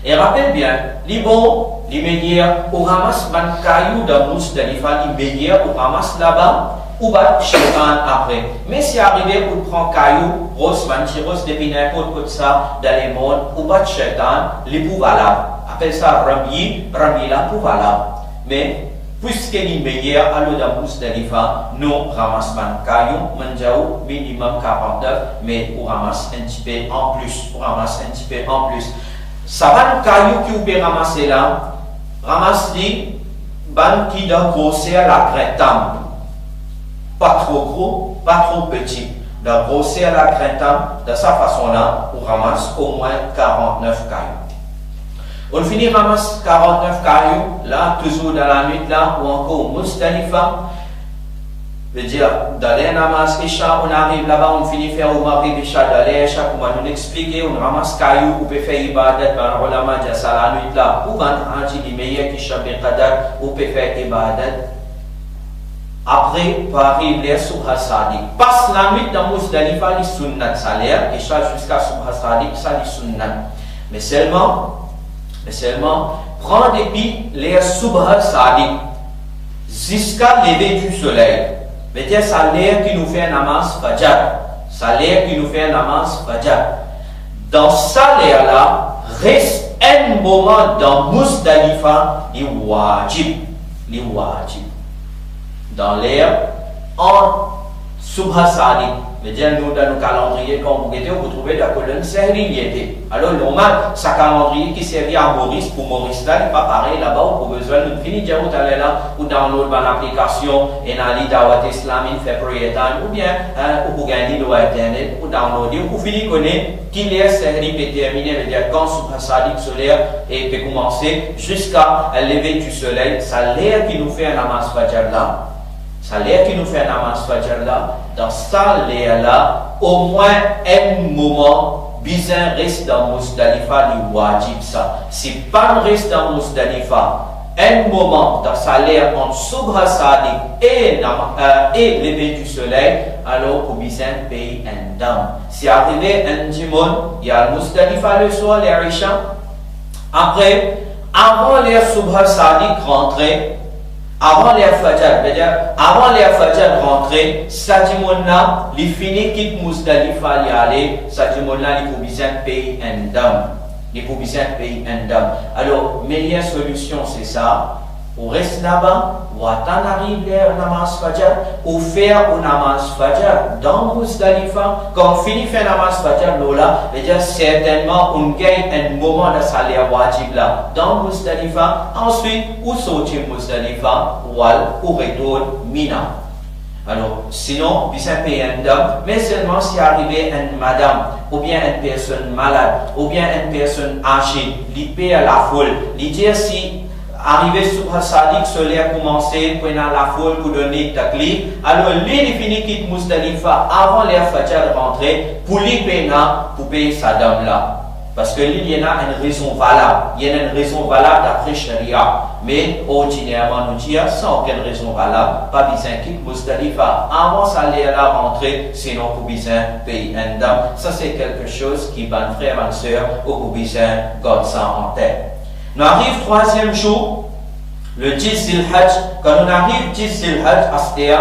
E rapel bien, li bon, li meyer ou ramas bann kayou dan Muzdalifa, li meyer ou ramas laba, ou bat setan apre. Me si arive ou pran kayou, ros, bann ti ros depi ninport kot sa dan lemond, ou bat setan, li pou valab. Apel sa ramyi, ramyi la pou valab. Me, piske li meyer, alor dan Muzdalifa, nou ramas bann kayou, mo'nn dir ou minimum karant-nef, me ou ramas enn tipe anplis, ou ramas enn tipe anplis. Sa bann kayou ki ou pe ramase la, ramas li bann ki dan groser lagrin tam. Pa tro gro, pa tro peti. Dan groser lagrin tam, dan sa fason la, ou ramas omwin karant-nef kayou. Ou'nn fini ramas karant-nef kayou, la, touzour dan lanwit la, ou ankor Muzdalifa, vedir, dan ler namaz Isha, ou'nn ariv laba, ou'nn fini fer ou Maghrib, Isha, dan ler Isha, kouma nou'nn explike, ou'nn ramas kayou, ou pe fer ibadat, bann oulama dir sa lanwit la, ou bann haji, li meyer ki Shab Qadr, ou pe fer ibadat. Apre, pou ariv ler Subh Sadiq. Pas lanwit dan Muzdalifa, li sunnat sa ler, e sa ziska Subh Sadiq, sa li sunnat. Me selman, me selman, pran depi ler Subh Sadiq ziska lever di soley. Vedir sa ler ki nou fer namaz Fajr. Sa ler ki nou fer namaz Fajr. Dan sa ler la, res enn moman dan Muzdalifa, li wajib. Li wajib. Dan ler ant Subh Sadiq, vedir nou dan nou kalandriye, kan ou gete, ou pou trouve dan kolonn Sehri li ete. Alor, normal, sa kalandriye ki servi a Moris, pou Moris la, li pa parey laba, ou pou bizin, nou fini dir ou taler la, ou download bann aplikasion, ena li Dawat Islam, inn fer prayer time, oubien, eh, ou pou gagn li lor internet, ou download li, ou pou fini kone ki ler Sehri pe termine, vedir kan Subh Sadiq so ler e pe koumanse, ziska lever di soley, sa ler ki nou fer namaz Fajr la. Sa ler ki nou fer namaz Fajr la, dan sa ler la, omwin enn moman bizin res dan Muzdalifa, li wajib sa. Si pa'nn res dan Muzdalifa enn moman dan sa ler ant Subh Sadiq e nam-, eh, e lever di soley, alor pou bizin pey enn dam. Si arive enn dimoun, li al Muzdalifa leswar, ler Isha, apre, avan ler Subh Sadiq rantre, avan ler Fajr, vedir, avan ler Fajr rantre, sa dimoun la, li fini kit Muzdalifa, li ale, sa dimoun la, li pou bizin pey enn dam. Li pou bizin pey enn dam. Alor, meyer solision, se sa, ou res laba, ou atann ariv ler namaz Fajr, ou fer ou namaz Fajr dan Muzdalifa. Kan ou fini fer namaz Fajr lor la, vedir sertennman ou gagn enn moman dan sa ler wajib la dan Muzdalifa. Answit, ou sorti Muzdalifa, ou al, ou retourn Mina. Alor, sinon, bizin pey enn dam, me selman si arive enn madam, oubien enn personn malad, oubien enn personn aze, li per lafoul, li dir si arive Subh Sadiq, so ler koumanse, pou ena lafoul, pou donn li taklif, alor li, li fini kit Muzdalifa avan ler Fajr rantre, pou li pena pou pey sa dam la. Paske li, li ena enn rezon valab, li ena enn rezon valab dapre sharia. Me ordinerman nou dir, san okenn rezon valab, pa bizin kit Muzdalifa avan sa ler la rantre, sinon pou bizin pey enn dam. Sa se kelke soz ki bann frer, bann ser, ou pou bizin gard sa antet. Nou ariv trwaziem zour, le dis Zilhadj. Kan nou ariv dis Zilhadj, aster,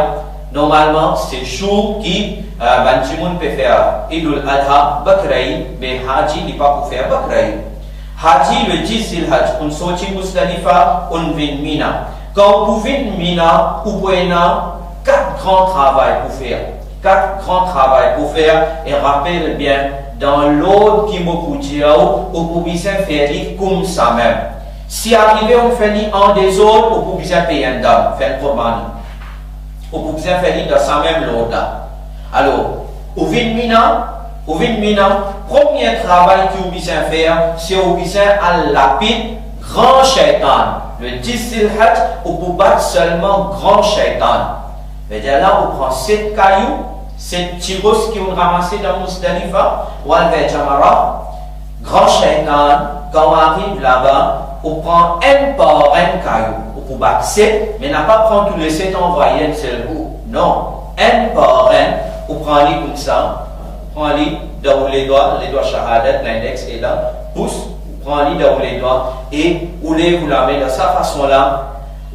normalman, se zour ki, eh, bann dimoun pe fer Eidul Adha, Bakr Eid, me Haji, li pa pou fer Bakr Eid. Haji, le dis Zilhadj, ou'nn sorti Muzdalifa, ou'nn vinn Mina. Kan ou pou vinn Mina, ou pou ena kat gran travay pou fer. Kat gran travay pou fer, e rapel bien, dan lord ki mo pou dir ou, ou pou bizin fer li koumsa mem. Si arive ou fer li an dezord, ou pou bizin pey enn dam, fer enn korbani. Ou pou bizin fer li dan sa mem lord la. Alor, ou vinn Mina, ou vinn Mina, premie travay ki ou bizin fer, se ou bizin al lapid gran sheytan. Le dis Zilhadj, ou pou bat selman gran sheytan. Vedir la, ou pran set kayou, Set ti ros ki ou'nn ramase dan Muzdalifa, ou al ver Jamara, gran sheytan, kan ou ariv laba, ou pran enn par enn kayou, ou pou bat set, me napa pran tou le set anvway enn sel kou. Non, enn par enn, ou pran li koumsa, ou pran li dan ou ledwa, ledwa shahadat, lindex e la, pous, ou pran li dan ou ledwa, e ou lev ou lame dan sa fason la,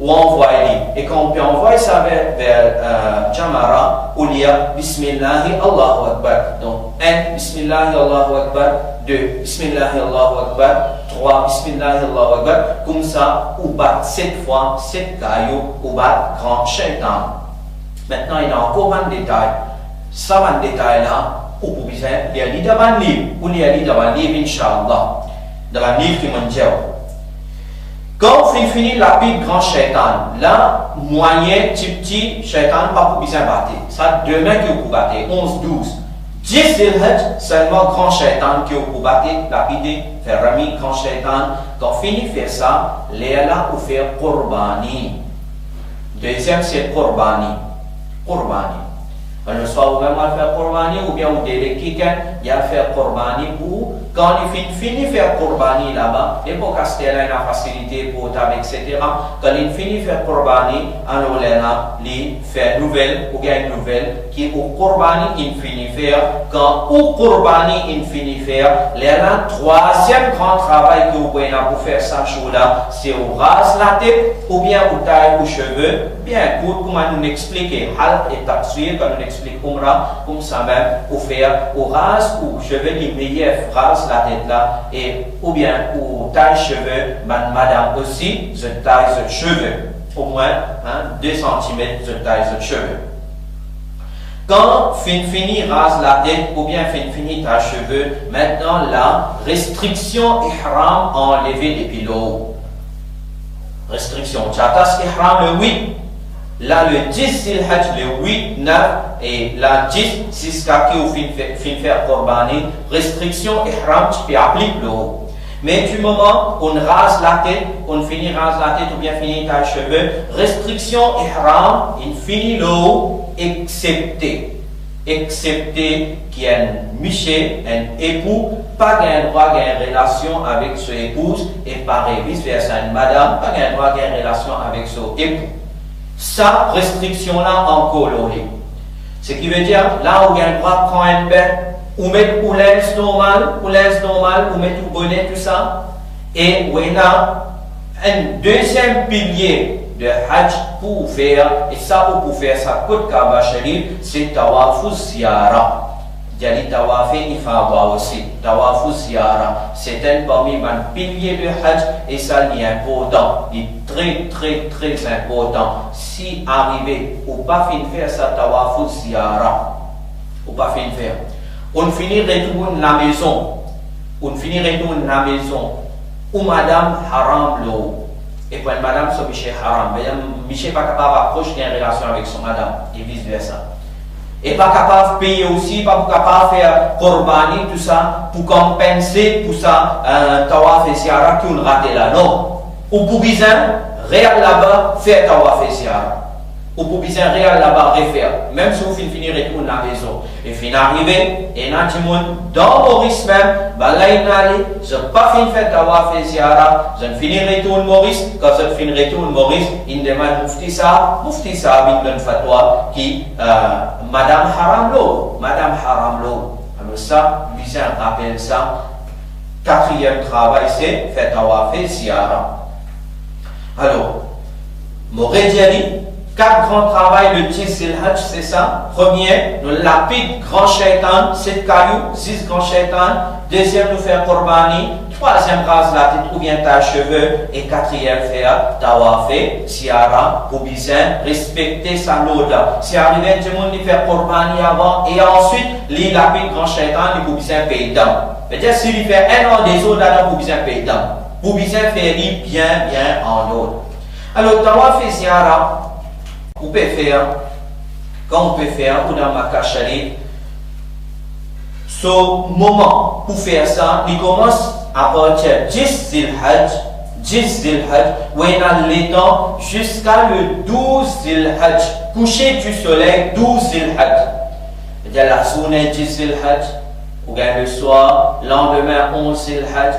ou anvway li. E kan ou pe anvway sa ver, ver, eh, Jamara, ou lir Bismillahi Allahu Akbar. Donk, enn, Bismillahi Allahu Akbar, de, Bismillahi Allahu Akbar, trwa, Bismillahi Allahu Akbar. Koumsa, ou bat set fwa, set kayou, ou bat gran sheytan. Mintnan, ena ankor bann detay. Sa bann detay la, ou pou bizin lir li dan bann liv. Ou lir li dan bann liv, inshallah. Dan bann liv ki mo'nn dir ou. Kan ou finn fini lapid gran sheytan, la, mwayin, tipti, sheytan pa pou bizin bate. Sa de min ki ou pou bate, onz, douz. Dis Zilhijja, selman gran sheytan ki ou pou bate, lapide, fer rami gran sheytan. Kan fini fer sa, lerla ou fer korbani. Deziem, se korbani. Korbani. Alor, swa ou mem al fer korbani, oubien ou deleg kikenn, li al fer korbani pou ou. Kan li finn fini fer korbani laba, epok aster la ena fasilite portab, et cetera. Kan li fini fer korbani, alor lerla li fer nouvel, ou gagn nouvel, ki ou korbani inn fini fer. Kan ou korbani inn fini fer, lerla trwaziem gran travay ki ou pou ena pou fer sa zour la, se ou raz latet, oubien ou tay ou seve bien kourt, kouma nou explike, halq e taqsir, kan nou explik Umra, koumsa mem ou fer, ou raz ou seve, li meyer raz latet la, e oubien ou tay seve, bann madam osi, zot tay zot seve, omwin, hein, de santimet zot tay zot seve. Kan finn fini raz latet oubien finn fini tay seve, mintnan la, restriksion ihram anleve depi lor ou. Restriksion, ou ti atas ihram le wit, la le dis Zilhijja, le wit, nef e la dis, ziska ki ou finn fe-, finn fer korbani, restriksion ihram ti pe aplik lor ou. Me di moman ou'nn raz latet, ou'nn fini raz latet oubien fini tay seve, restriksion ihram inn fini lor ou, eksepte, eksepte ki enn misie, enn epou, pa gagn drwa gagn relasion avek so epouz, e parey vis versa, enn madam pa gagn drwa gagn relasion avek so epou. Sa restriksion la ankor lor li. Sekivedir, la ou gagn drwa pran enn bin, ou met ou linz normal, ou linz normal, ou met ou bone, tousa, e ou ena enn deziem pilie de Hajj pou ou fer, e sa ou pou fer sa kot Kaaba Sharif, se tawaf ziyara. Dir li tawaf ifada osi, tawaf ziyara, se enn parmi bann pilie de Hajj, e sa li inportan, li tre, tre, tre inportan. Si arive ou pa finn fer sa tawaf ziyara, ou pa finn fer, ou'nn fini retourn lamezon, ou'nn fini retourn lamezon, ou madam haram lor ou. E pou enn madam, so misie haram. Vedir, misie pa kapav apros gagn relasion avek so madam, e vis versa. E pa kapav peye osi, pa pou kapav fer korbani, tousa, pou konpanse pou sa, eh, tawaf e ziyara ki ou'nn rate la. Non. Ou pou bizin real laba, fer tawaf e ziyara. Ou pou bizin real laba, refer, mem si ou finn fini retourn lamezon. E finn arive, ena dimoun dan Moris mem, bann la inn ale, zot pa finn fer tawaf e ziyara, zot finn retourn Moris. Kan zot finn retourn Moris, inn demann mufti sab, mufti sab inn donn fatwa ki, eh, madam haram lor ou, madam haram lor ou. Alor sa, bizin rapel sa, katriem travay se fer tawaf e ziyara. Alor, mo redir li, kat gran travay le dis Zilhijja, se sa. Premie, nou lapid gran sheytan, set kayou, zis gran sheytan. Deziem, nou fer korbani. Trwaziem, raz latet oubien tay seve. E katriem, fer tawaf e ziyara, pou bizin respekte sa lord la. Si arive enn dimoun li fer korbani avan e answit li lapid gran sheytan, li pou bizin pey dam. Vedir si li fer enn an dezord, ladan pou bizin pey dam. Pou bizin fer li bien, bien an lord. Alor, tawaf e ziyara, ou pe fer, kan ou pe fer, ou dan Makka Sharif, so moman pou fer sa, li koumans apartir dis Zilhijja, dis Zilhijja, ou ena letan ziska le douz Zilhijja, kouse di soley douz Zilhijja. Savedir lazourne dis Zilhadj, oubien leswar landime onz Zilhadj,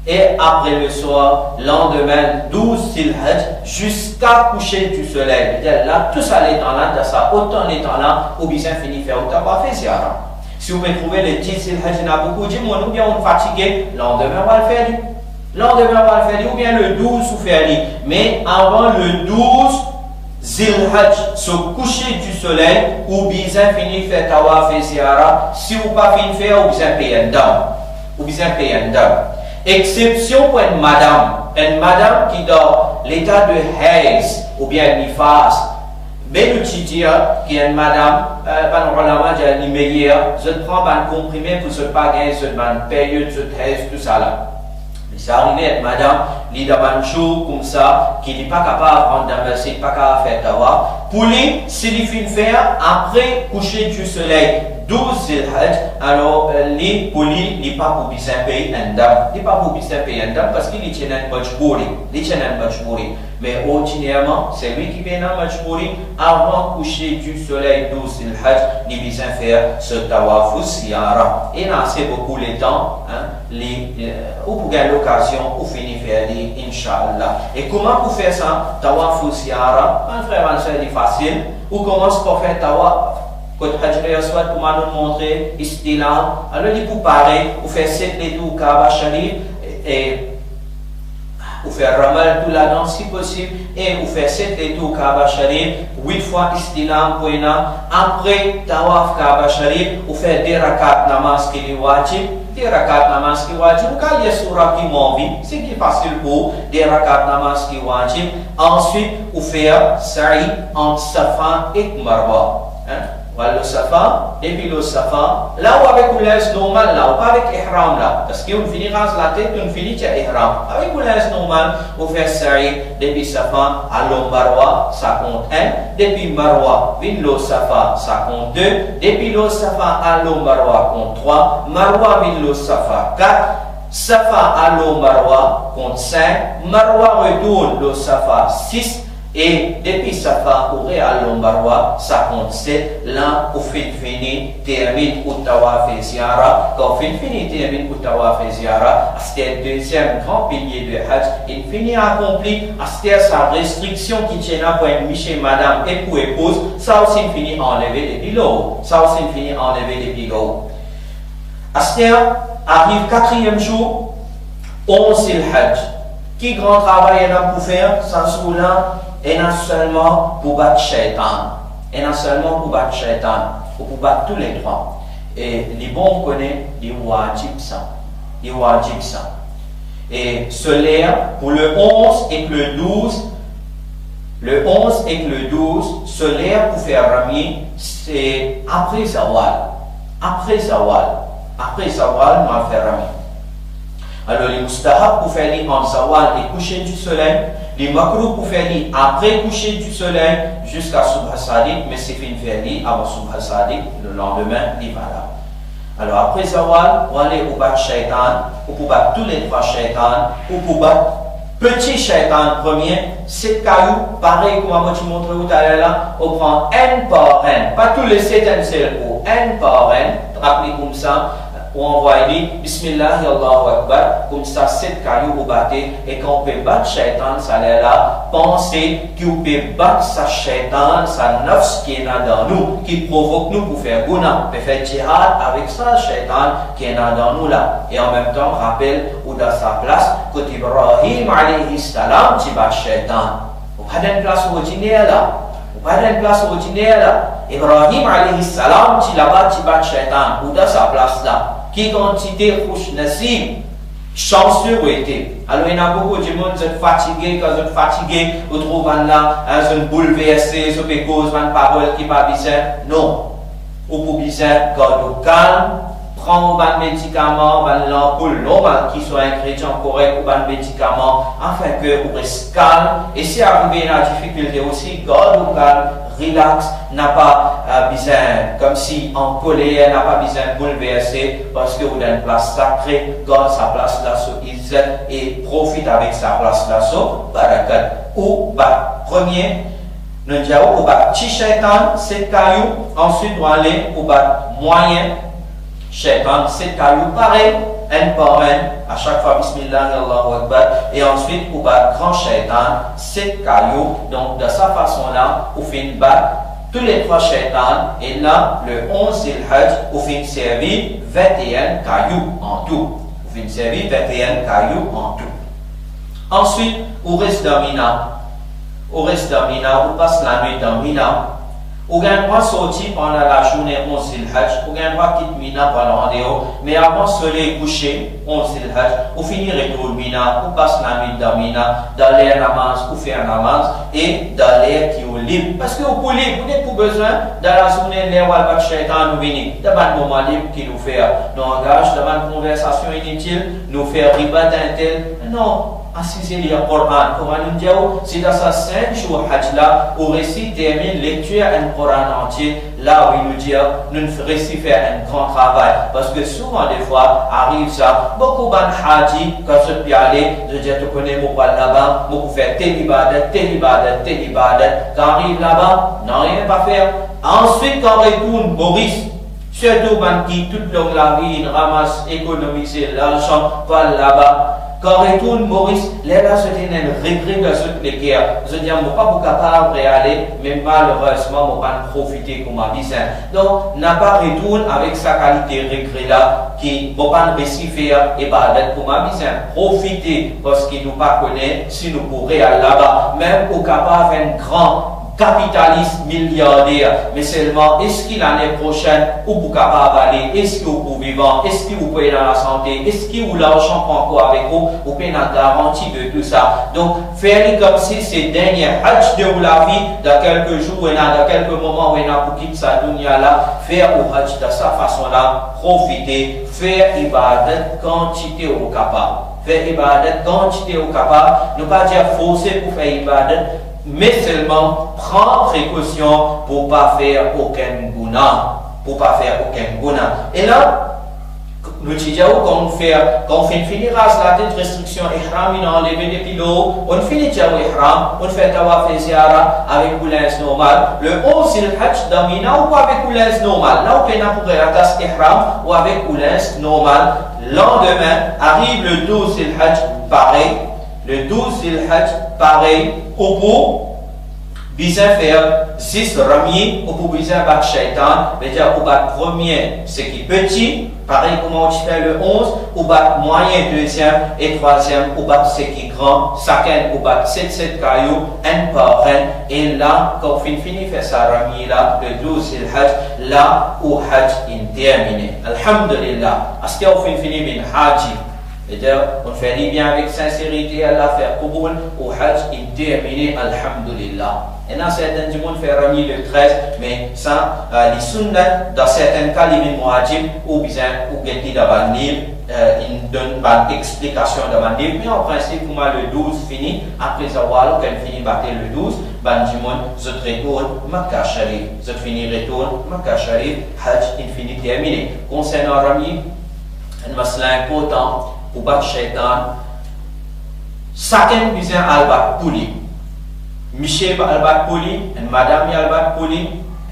e apre leswar landime douz Zilhadj, ziska kouser di soley. Savedir la, tou sa letan la, dan sa otan letan la, ou bizin fini fer ou tawaf ziara. Si ou pe trouve le dis Zilhadj ena boukou dimoun, oubien ou fatige, landime ou al fer li. Landime ou al fer li, oubien le douz ou fer li. Me avan le douz Zilhadj, so kouser di soley, ou bizin fini fer tawaf ziara. Si ou pa finn fer, ou bizin pey enn dam. Ou bizin pey enn dam. Exsepsion pou enn madam. Enn madam ki dan leta de haiz oubien nifas. Me nou ti dir ki enn madam, eh, bann oulama dir li meyer zot pran bann konprime pou zot pa gagn zot bann peryod, zot haiz, tousala. Me sa arive enn madam, li dan bann zour koumsa, ki li pa kapav rant dan masjid, pa kapav fer tawaf. Pou li, si li finn fer apre kouser di soley douz Zilhadj, alor, eh, li, pou li, li pa pou bizin pey enn dam. Li pa pou bizin pey enn dam, parski li ti ena enn majbouri. Li ti ena enn majbouri. Me ordinèrman, selwi ki pena majbouri, avan kouser di soley douz Zilhadj, li bizin fer so tawaf ziara. Ena ase boukou letan, hein, li, eh, ou pou gagn lokazion, ou fini fer li, inshallah. E kouma pou fer sa tawaf ziara? Bann frer, bann ser, li fasil. Ou koumans par fer tawaf kot Hajar Aswad, kouma nou montre, istilam. Alor, li pou pare, ou fer set letour Kaaba Sharif, e, e ou fer ramal tou ladan, si posib, e ou fer set letour Kaaba Sharif, wit fwa istilam pou ena. Apre tawaf Kaaba Sharif, ou fer de rakat namaz ki li wajib, de rakat namaz ki wajib, ou kapav lir soura ki ou anvi, seki fasil pou ou, de rakat namaz ki wajib. Answit, ou fer sa'i ant Safa ek Marwa. Hein? Ou al lor Safa, depi lor Safa, la ou avek ou linz normal la, ou pa avek ihram la, parski ou fini raz latet, ou fini tir ihram. Avek ou linz normal, ou fer sa'i depi Safa al lor Marwa, sa kont enn, depi Marwa vinn lor Safa, sa kont de, depi lor Safa al lor Marwa, kont trwa, Marwa vinn lor Safa, kat, Safa al lor Marwa, kont sink, Marwa retourn lor Safa, sis, e depi Safa ou re al lor Marwa, sa kont set. La ou finn fini terminn ou tawaf ziara. Kan ou finn fini terminn ou tawaf ziara, aster deziem gran pilie de Hajj inn fini akonpli. Aster sa restriksion ki ti ena pou enn misie, madam e pou epouz, sa osi inn fini anleve depi lor ou. Sa osi inn fini anleve depi lor ou. Aster ariv katriem zour, onz Zilhadj. Ki gran travay ena pou fer sa zour la? Ena selman pou bat seytan. Ena selman pou bat seytan. Ou pou bat touletrwa. E li bon ou kone, li wajib sa. Li wajib sa. E so ler pou le onz ek le douz, le onz ek le douz, so ler pou fer ramyi, se apre zawal. Apre zawal. Apre zawal, nou al fer ramyi. Alor, li moustahab pou fer li ant zawal e kouser di soley, li makrouh pou fer li apre kouser di soley ziska Subh Sadiq, me si finn fer li avan Subh Sadiq, le landime, li valab. Alor, apre zawal, ou ale, ou bat seytan, ou pou bat touletrwa seytan, ou pou bat peti seytan premie, set kayou, parey kouma mo ti montre ou taler la, ou pran enn par enn, pa tou le set enn sel kou, enn par enn, trap li koumsa, ou anvway li, Bismillahi, Allahu Akbar, koumsa set kayou ou bate, e kan ou pe bat seytan, sa lerla, panse ki ou pe bat sa seytan, sa nafs ki ena dan nou, ki provok nou pou fer guna, pe fer jihad avek sa seytan ki ena dan nou la. E anmemtan, rapel ou dan sa plas kot Ibrahim alayhi salam ti bat seytan. Ou pa dan enn plas ordiner la. Ou pa dan enn plas ordiner la. Ibrahim alayhi salam ti laba, ti bat seytan. Ou dan sa plas la. Ki kantite khoush nasib, sanse ou ete. Alor, ena boukou dimoun, zot fatige, kan zot fatige, ou trouv bannla, hein, zot boulverse, zot pe koz bann parol ki pa bizin. Non. Ou pou bizin gard ou kalm, pran ou bann medikaman, bann lanpoul normal ki so ingredian korek, ou bann medikaman, afin ke ou res kalm, e si arive ena difikilte osi, gard ou kalm, relax, napa, eh, bizin komsi an koler, napa bizin boulverse, parski ou dan enn plas sakre, gard sa plas la so izzat e profit avek sa plas la so barakat. Ou bat premie, Nou dir ou, ou bat ti shaytan set kayou, answit ou ale ou bat mwayin shaytan set kayou, parey, enn par enn, a shak fwa bismillah, Allahu Akbar, e answit ou bat gran shaytan set kayou. Donk, dan sa fason la, ou finn bat tou le trwa shaytan, e la, le onz Zilhadj, ou finn servi vinte-et-un kayou an tou. Ou finn servi vinte-et-un kayou an tou. Answit, ou res dan Mina. Ou res dan Mina, ou pas lanwit dan Mina. Ou gagn drwa sorti pandan lazourne onz Zilhadj, ou gagn drwa kit Mina pou al andeor, me avan soley kouse, onz Zilhadj, ou fini retourn Mina, ou pas lanwit dan Mina, dan ler namaz, ou fer namaz, e dan ler ki ou lib. Paski ou pou lib, ou nek pou bizin, dan lazourne, ler ou al bat shaytan, ou vini. Dan bann moman lib ki nou fer, nou angaz dan bann konversasion initil, nou fer riba enn tel. Non, asize lir Koran. Kouma nou dir ou, si dan sa senk zour Hadj la, ou resi terminn lektir enn Koran antie, la wi nou dir, nou resi fer enn gran travay. Paski souvan defwa, ariv sa, boukou bann Haji, kan zot pe ale, zot dir, to kone mo pou al laba, mo pou fer tel ibadat, tel ibadat, tel ibadat. Kan ariv laba, nanye pa fer. Answit, kan retourn Moris, sirtou bann ki tou long lavi inn ramas, ekonomize larzan pou al laba, kan retourn Moris, lerla zot ena enn regre dan zot leker. Zot dir, mo pa pou kapav reale, me malerezman, mo pa'nn profite kouma bizin. Donk, napa retourn avek sa kalite regre la ki mo pa'nn resi fer ibadat kouma bizin. Profite, paski nou pa kone si nou pou real laba. Mem ou kapav enn gran kapitalis, miliarder, me selman, eski lane prosenn ou pou kapav ale? Eski ou pou vivan? Eski ou pou ena lasante? Eski ou larzan pou ankor avek ou? Ou pena garanti de tou sa. Donk, fer li koumsi se dernie Hadj de ou lavi, dan kelke zour ou ena, dan kelke moman ou ena pou kit sa dounia la, fer ou Hadj dan sa fason la, profite, fer ibadat kantite ou kapav. Fer ibadat kantite ou kapav, nou pa dir forse pou fer ibadat, me selman pran prekosion pou pa fer okenn gouna, pou pa fer okenn gouna. E la, nou ti dir ou, kan ou fer, kan ou finn fini ras latet, restriksion ihram inn anleve depi lor, ou fini tir ou ihram, ou fer tawaf e ziara avek ou linz normal. Le onz Zilhadj dan Mina, ou pou avek ou linz normal. La ou pena pou reatas ihram, ou avek ou linz normal. Landime, ariv le douz Zilhadj, parey. Le douz Zilhadj, parey, ou pou bizin fer zis ramyi, ou pou bizin bat shaytan, vedir ou bat premie, seki peti, parey kouma ou ti fer le onz, ou bat mwayin deziem, e trwaziem, ou bat seki gran, sakenn ou bat set, set kayou, enn par enn, e la, kan ou finn fini fer sa ramyi la, le douz Zilhadj, la ou Hadj inn termine. Alhamdulillah, aster ou finn fini vinn Haji. Vedir, ou fer li bien avek sinserite, Allah fer kouboul, ou Hadj inn termine, alhamdulillah. Ena sertin dimoun fer ramyi le trez, me sa, eh, li sunnat, dan sertin ka li vinn wajib, ou bizin, ou get li dan bann liv, eh, inn donn bann explikasion dan bann liv, me an prinsip, kouma le douz fini, apre zawal, kan fini bat le douz, bann dimoun, zot retourn Makka Sharif, zot fini retourn Makka Sharif, Hadj inn fini termine. Konsernan ramyi, enn masla inportan pou bat shaytan, sakenn bizin al bat pou li. Misie al bat pou li, enn madam li al bat pou li,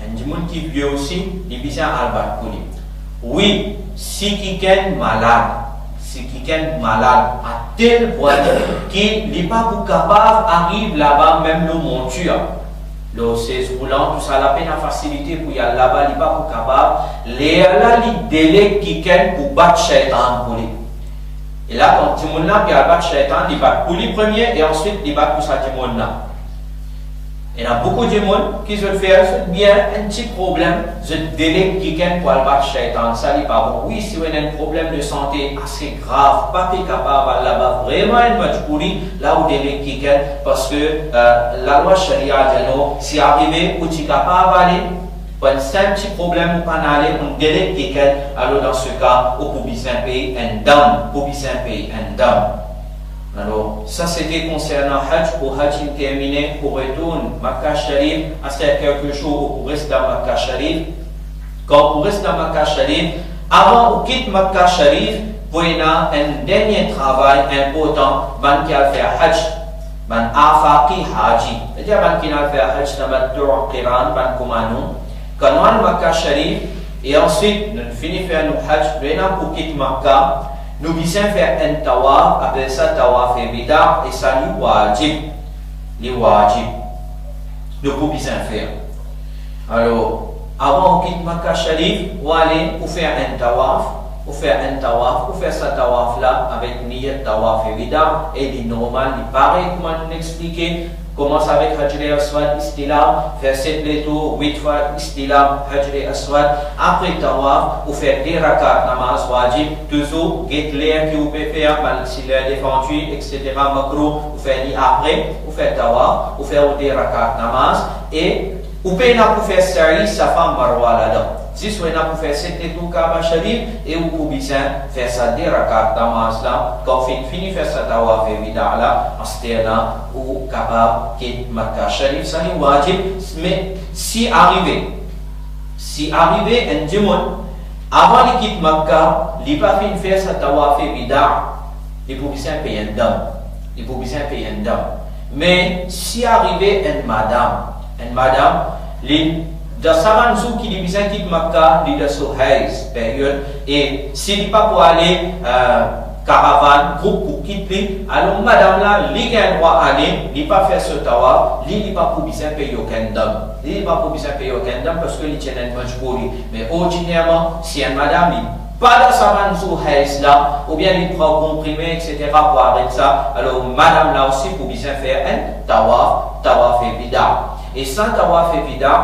enn dimoun ki vie osi, li bizin al bat pou li. Wi, si kikenn malad, si kikenn malad, a tel pwin ki li pa pou kapav ariv laba mem lor montir. Lor sez roulan, tousala pena fasilite pou li al laba, li pa pou kapav. Lerla li deleg kikenn pou bat shaytan pou li. E la, kan dimoun la, li al bat shaytan, li bat pou li premie, e answit, li bat pou sa dimoun la. Ena boukou dimoun ki zot fer, zot bien, enn ti problem, zot deleg kikenn pou al bat shaytan, sa li pa bon. Wi, si ou ena enn problem de sante ase grav, pa pe kapav al laba, vreman enn majbouri, la ou deleg kikenn, paski, eh, lalwa sharia dir nou, si arive ou ti kapav ale, pou enn sinp ti problem ou pa'nn ale, ou deleg kikenn, alor dan se ka, ou pou bizin pey enn dam, pou bizin pey enn dam. Alor, sa sete konsernan Hadj, ou Hadj inn termine, ou retourn Makka Sharif, aster kelke zour ou pou res dan Makka Sharif. Kan ou res dan Makka Sharif, avan ou kit Makka Sharif, pou ena enn dernie travay inportan, bann ki al fer Hadj. Bann afaqi haji, setadir bann ki al fer haj tamattu, qiran, bann kouma nou, kan nou al Makka Sharif, e answit nou fini fer nou haj, nou ena pou kit Makka, nou bizin fer enn tawaf, apel sa tawaf wida, e sa li wajib, li wajib. Nou pou bizin fer. Alor, avan ou kit Makka Sharif, ou ale, ou fer enn tawaf, ou fer enn tawaf, ou fer sa tawaf la avek niyat tawaf wida, e li normal, li parey kouma nou explike, komans avek Hajar Aswad, istilam, fer set letour, wit fwa istilam, Hajar Aswad, apre tawaf, ou fer de rakat namaz wajib, touzour get ler ki ou pe fer, mal si ler defann twi, et cetera, makrouh, ou fer li apre, ou fer tawaf, ou fer ou de rakat namaz, e ou pena pou fer sa'i Safa Marwa ladan. Zis ou ena pou fer set letour Kaaba Sharif e ou pou bizin fer sa de rakat namaz la. Kan ou finn fini fer sa tawaf wida la, aster la ou kapav kit Makka Sharif, sa li wajib. Me si arive, si arive enn dimoun, avan li kit Makka, li pa finn fer sa tawaf wida, li pou bizin pey enn dam. Li pou bizin pey enn dam. Me si arive enn madam, enn madam, li, dan sa bann zour ki li bizin kit Makka, li dan so hayz, peryod, e si li pa pou ale, eh, karavann, group pou kit li, alor madam la, li gagn drwa ale, li pa fer so tawaf, li, li pa pou bizin pey okenn dam. Li, li pa pou bizin pey okenn dam, parski li ti ena enn majbouri. Me ordinerman, si enn madam, li pa dan sa bann zour hayz la, oubien li pran konprime, et cetera, pou aret sa, alor madam la osi pou bizin fer enn tawaf, tawaf wida. E sa tawaf wida,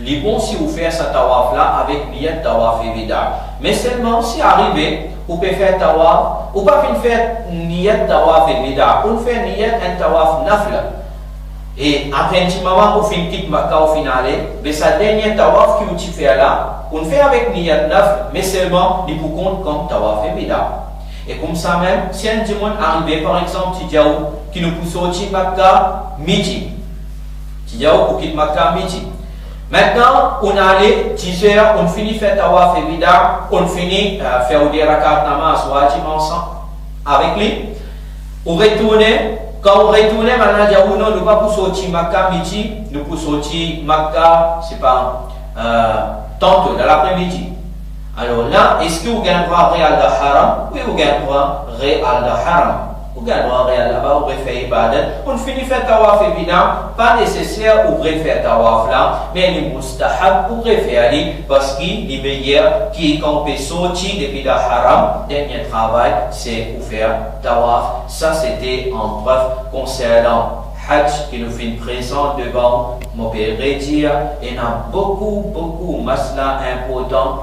li bon si ou fer sa tawaf la avek niyat tawaf wida. Me selman si arive, ou pe fer tawaf, ou pa finn fer niyat tawaf wida, ou fer niyat enn tawaf nafl. E apre enn ti moman, ou finn kit Makka, ou finn ale, be sa dernie tawaf ki ou ti fer la, ou fer avek niyat nafl, me selman li pou kont kom tawaf wida. E koumsamem, si enn dimoun arive, par exanp, ti dir ou ki nou pou sorti Makka midi, ti dir ou pou kit Makka midi. Aster, ou ale diz er, ou fini fer tawaf wida, ou fini, eh, fer ou de rakat namaz wajib ansanm avek li, ou retourne, kan ou retourne, bann la dir ou, non, nou pa pou sorti Makka midi, nou pou sorti Makka, se pa, eh, tanto, dan lapremidi. Alor la, eski ou gagn drwa re al dan Haram? Wi, ou gagn drwa re al dan Haram. Ou gagn drwa re al laba, ou refer ibadat. Ou fini fer tawaf wida, pa neseser ou refer tawaf la, me li mustahab ou refer li, parski li meyer ki kan ou pe sorti depi dan Haram, dernie travay se ou fer tawaf. Sa sete an bref konsernan Haj ki nou finn prezant devan ou. Mo pe redir, ena boukou, boukou masla inportan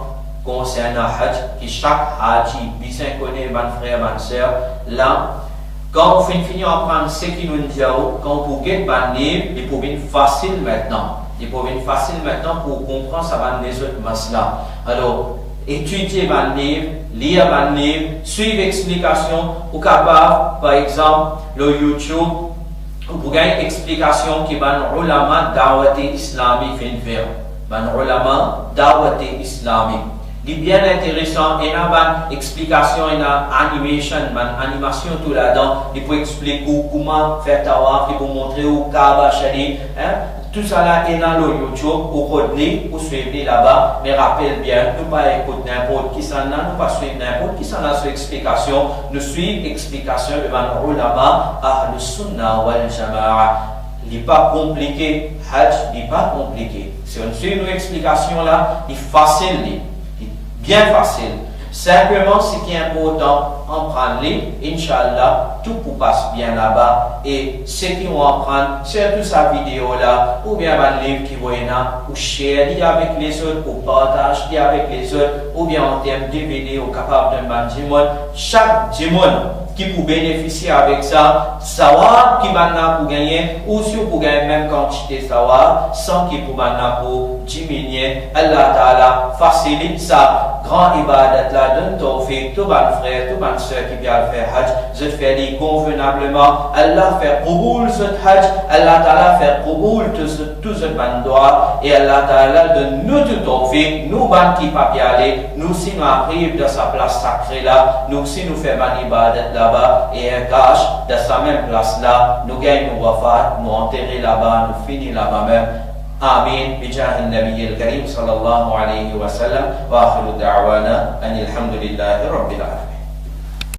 konsernan Haj ki sak Haji bizin kone, bann frer, bann ser. La, kan ou finn fini aprann seki nou'nn dir ou, kan ou pou get bann liv, li pou vinn fasil aster. Li pou vinn fasil aster pou ou konpran sa bann lezot masla. Alor, etidie bann liv, lir bann liv, swiv explikasion. Ou kapav, par exanp, lor YouTube, ou pou gagn explikasion ki bann oulama dawat islami finn fer. Bann oulama dawat islami. Li bien interesan, ena bann explikasion, ena animation, bann animasion tou ladan. Li pou explik ou kouma fer tawaf, li pou montre ou Kaaba Sharif, hein. Tousala ena lor YouTube, ou rod li, ou swiv li laba, me rapel bien, nou pa ekout ninport kisannla, nou pa swiv ninport kisannla so explikasion, nou swiv explikasion de bann oulama Ahlus Sunnah wal Jamaa. Li pa konplike, Haj, li pa konplike. Si ou swiv nou explikasion la, li fasil li, li bien fasil. Sinpleman, seki inportan, aprann li, inshallah, tou pou pas bien laba. E seki ou aprann, sirtou sa video la, oubien bann liv ki ou ena, ou share li avek lezot, ou partaz li avek lezot, oubien an term D V D, ou kapav donn bann dimoun. Sak dimoun ki pou benefisie avek sa, sawab ki bannla pou gagne, ou si ou pou gagn mem kantite sawab, san ki pou bannla pou diminie. Allah Taala fasilit sa Rann ibadat la, donn tawfik tou bann frer, tou bann ser ki pe al fer haj, zot fer li konvenableman. Allah fer koboul zot haj, Allah Taala fer koboul tou zot, tou zot bann dwa, e Allah Taala donn nou tou tawfik, nou bann ki pa pe ale, nou si nou ariv dan sa plas sakre la, nou si nou fer bann ibadat laba, e enkas dan sa mem plas la, nou gagn nou wafat, nou antere laba, nou fini laba mem. Amin. Bijah an-Nabi al-Karim sallallahu alayhi wa sallam. Wa akhiru da'wana anil hamdulillahi rabbil alamin.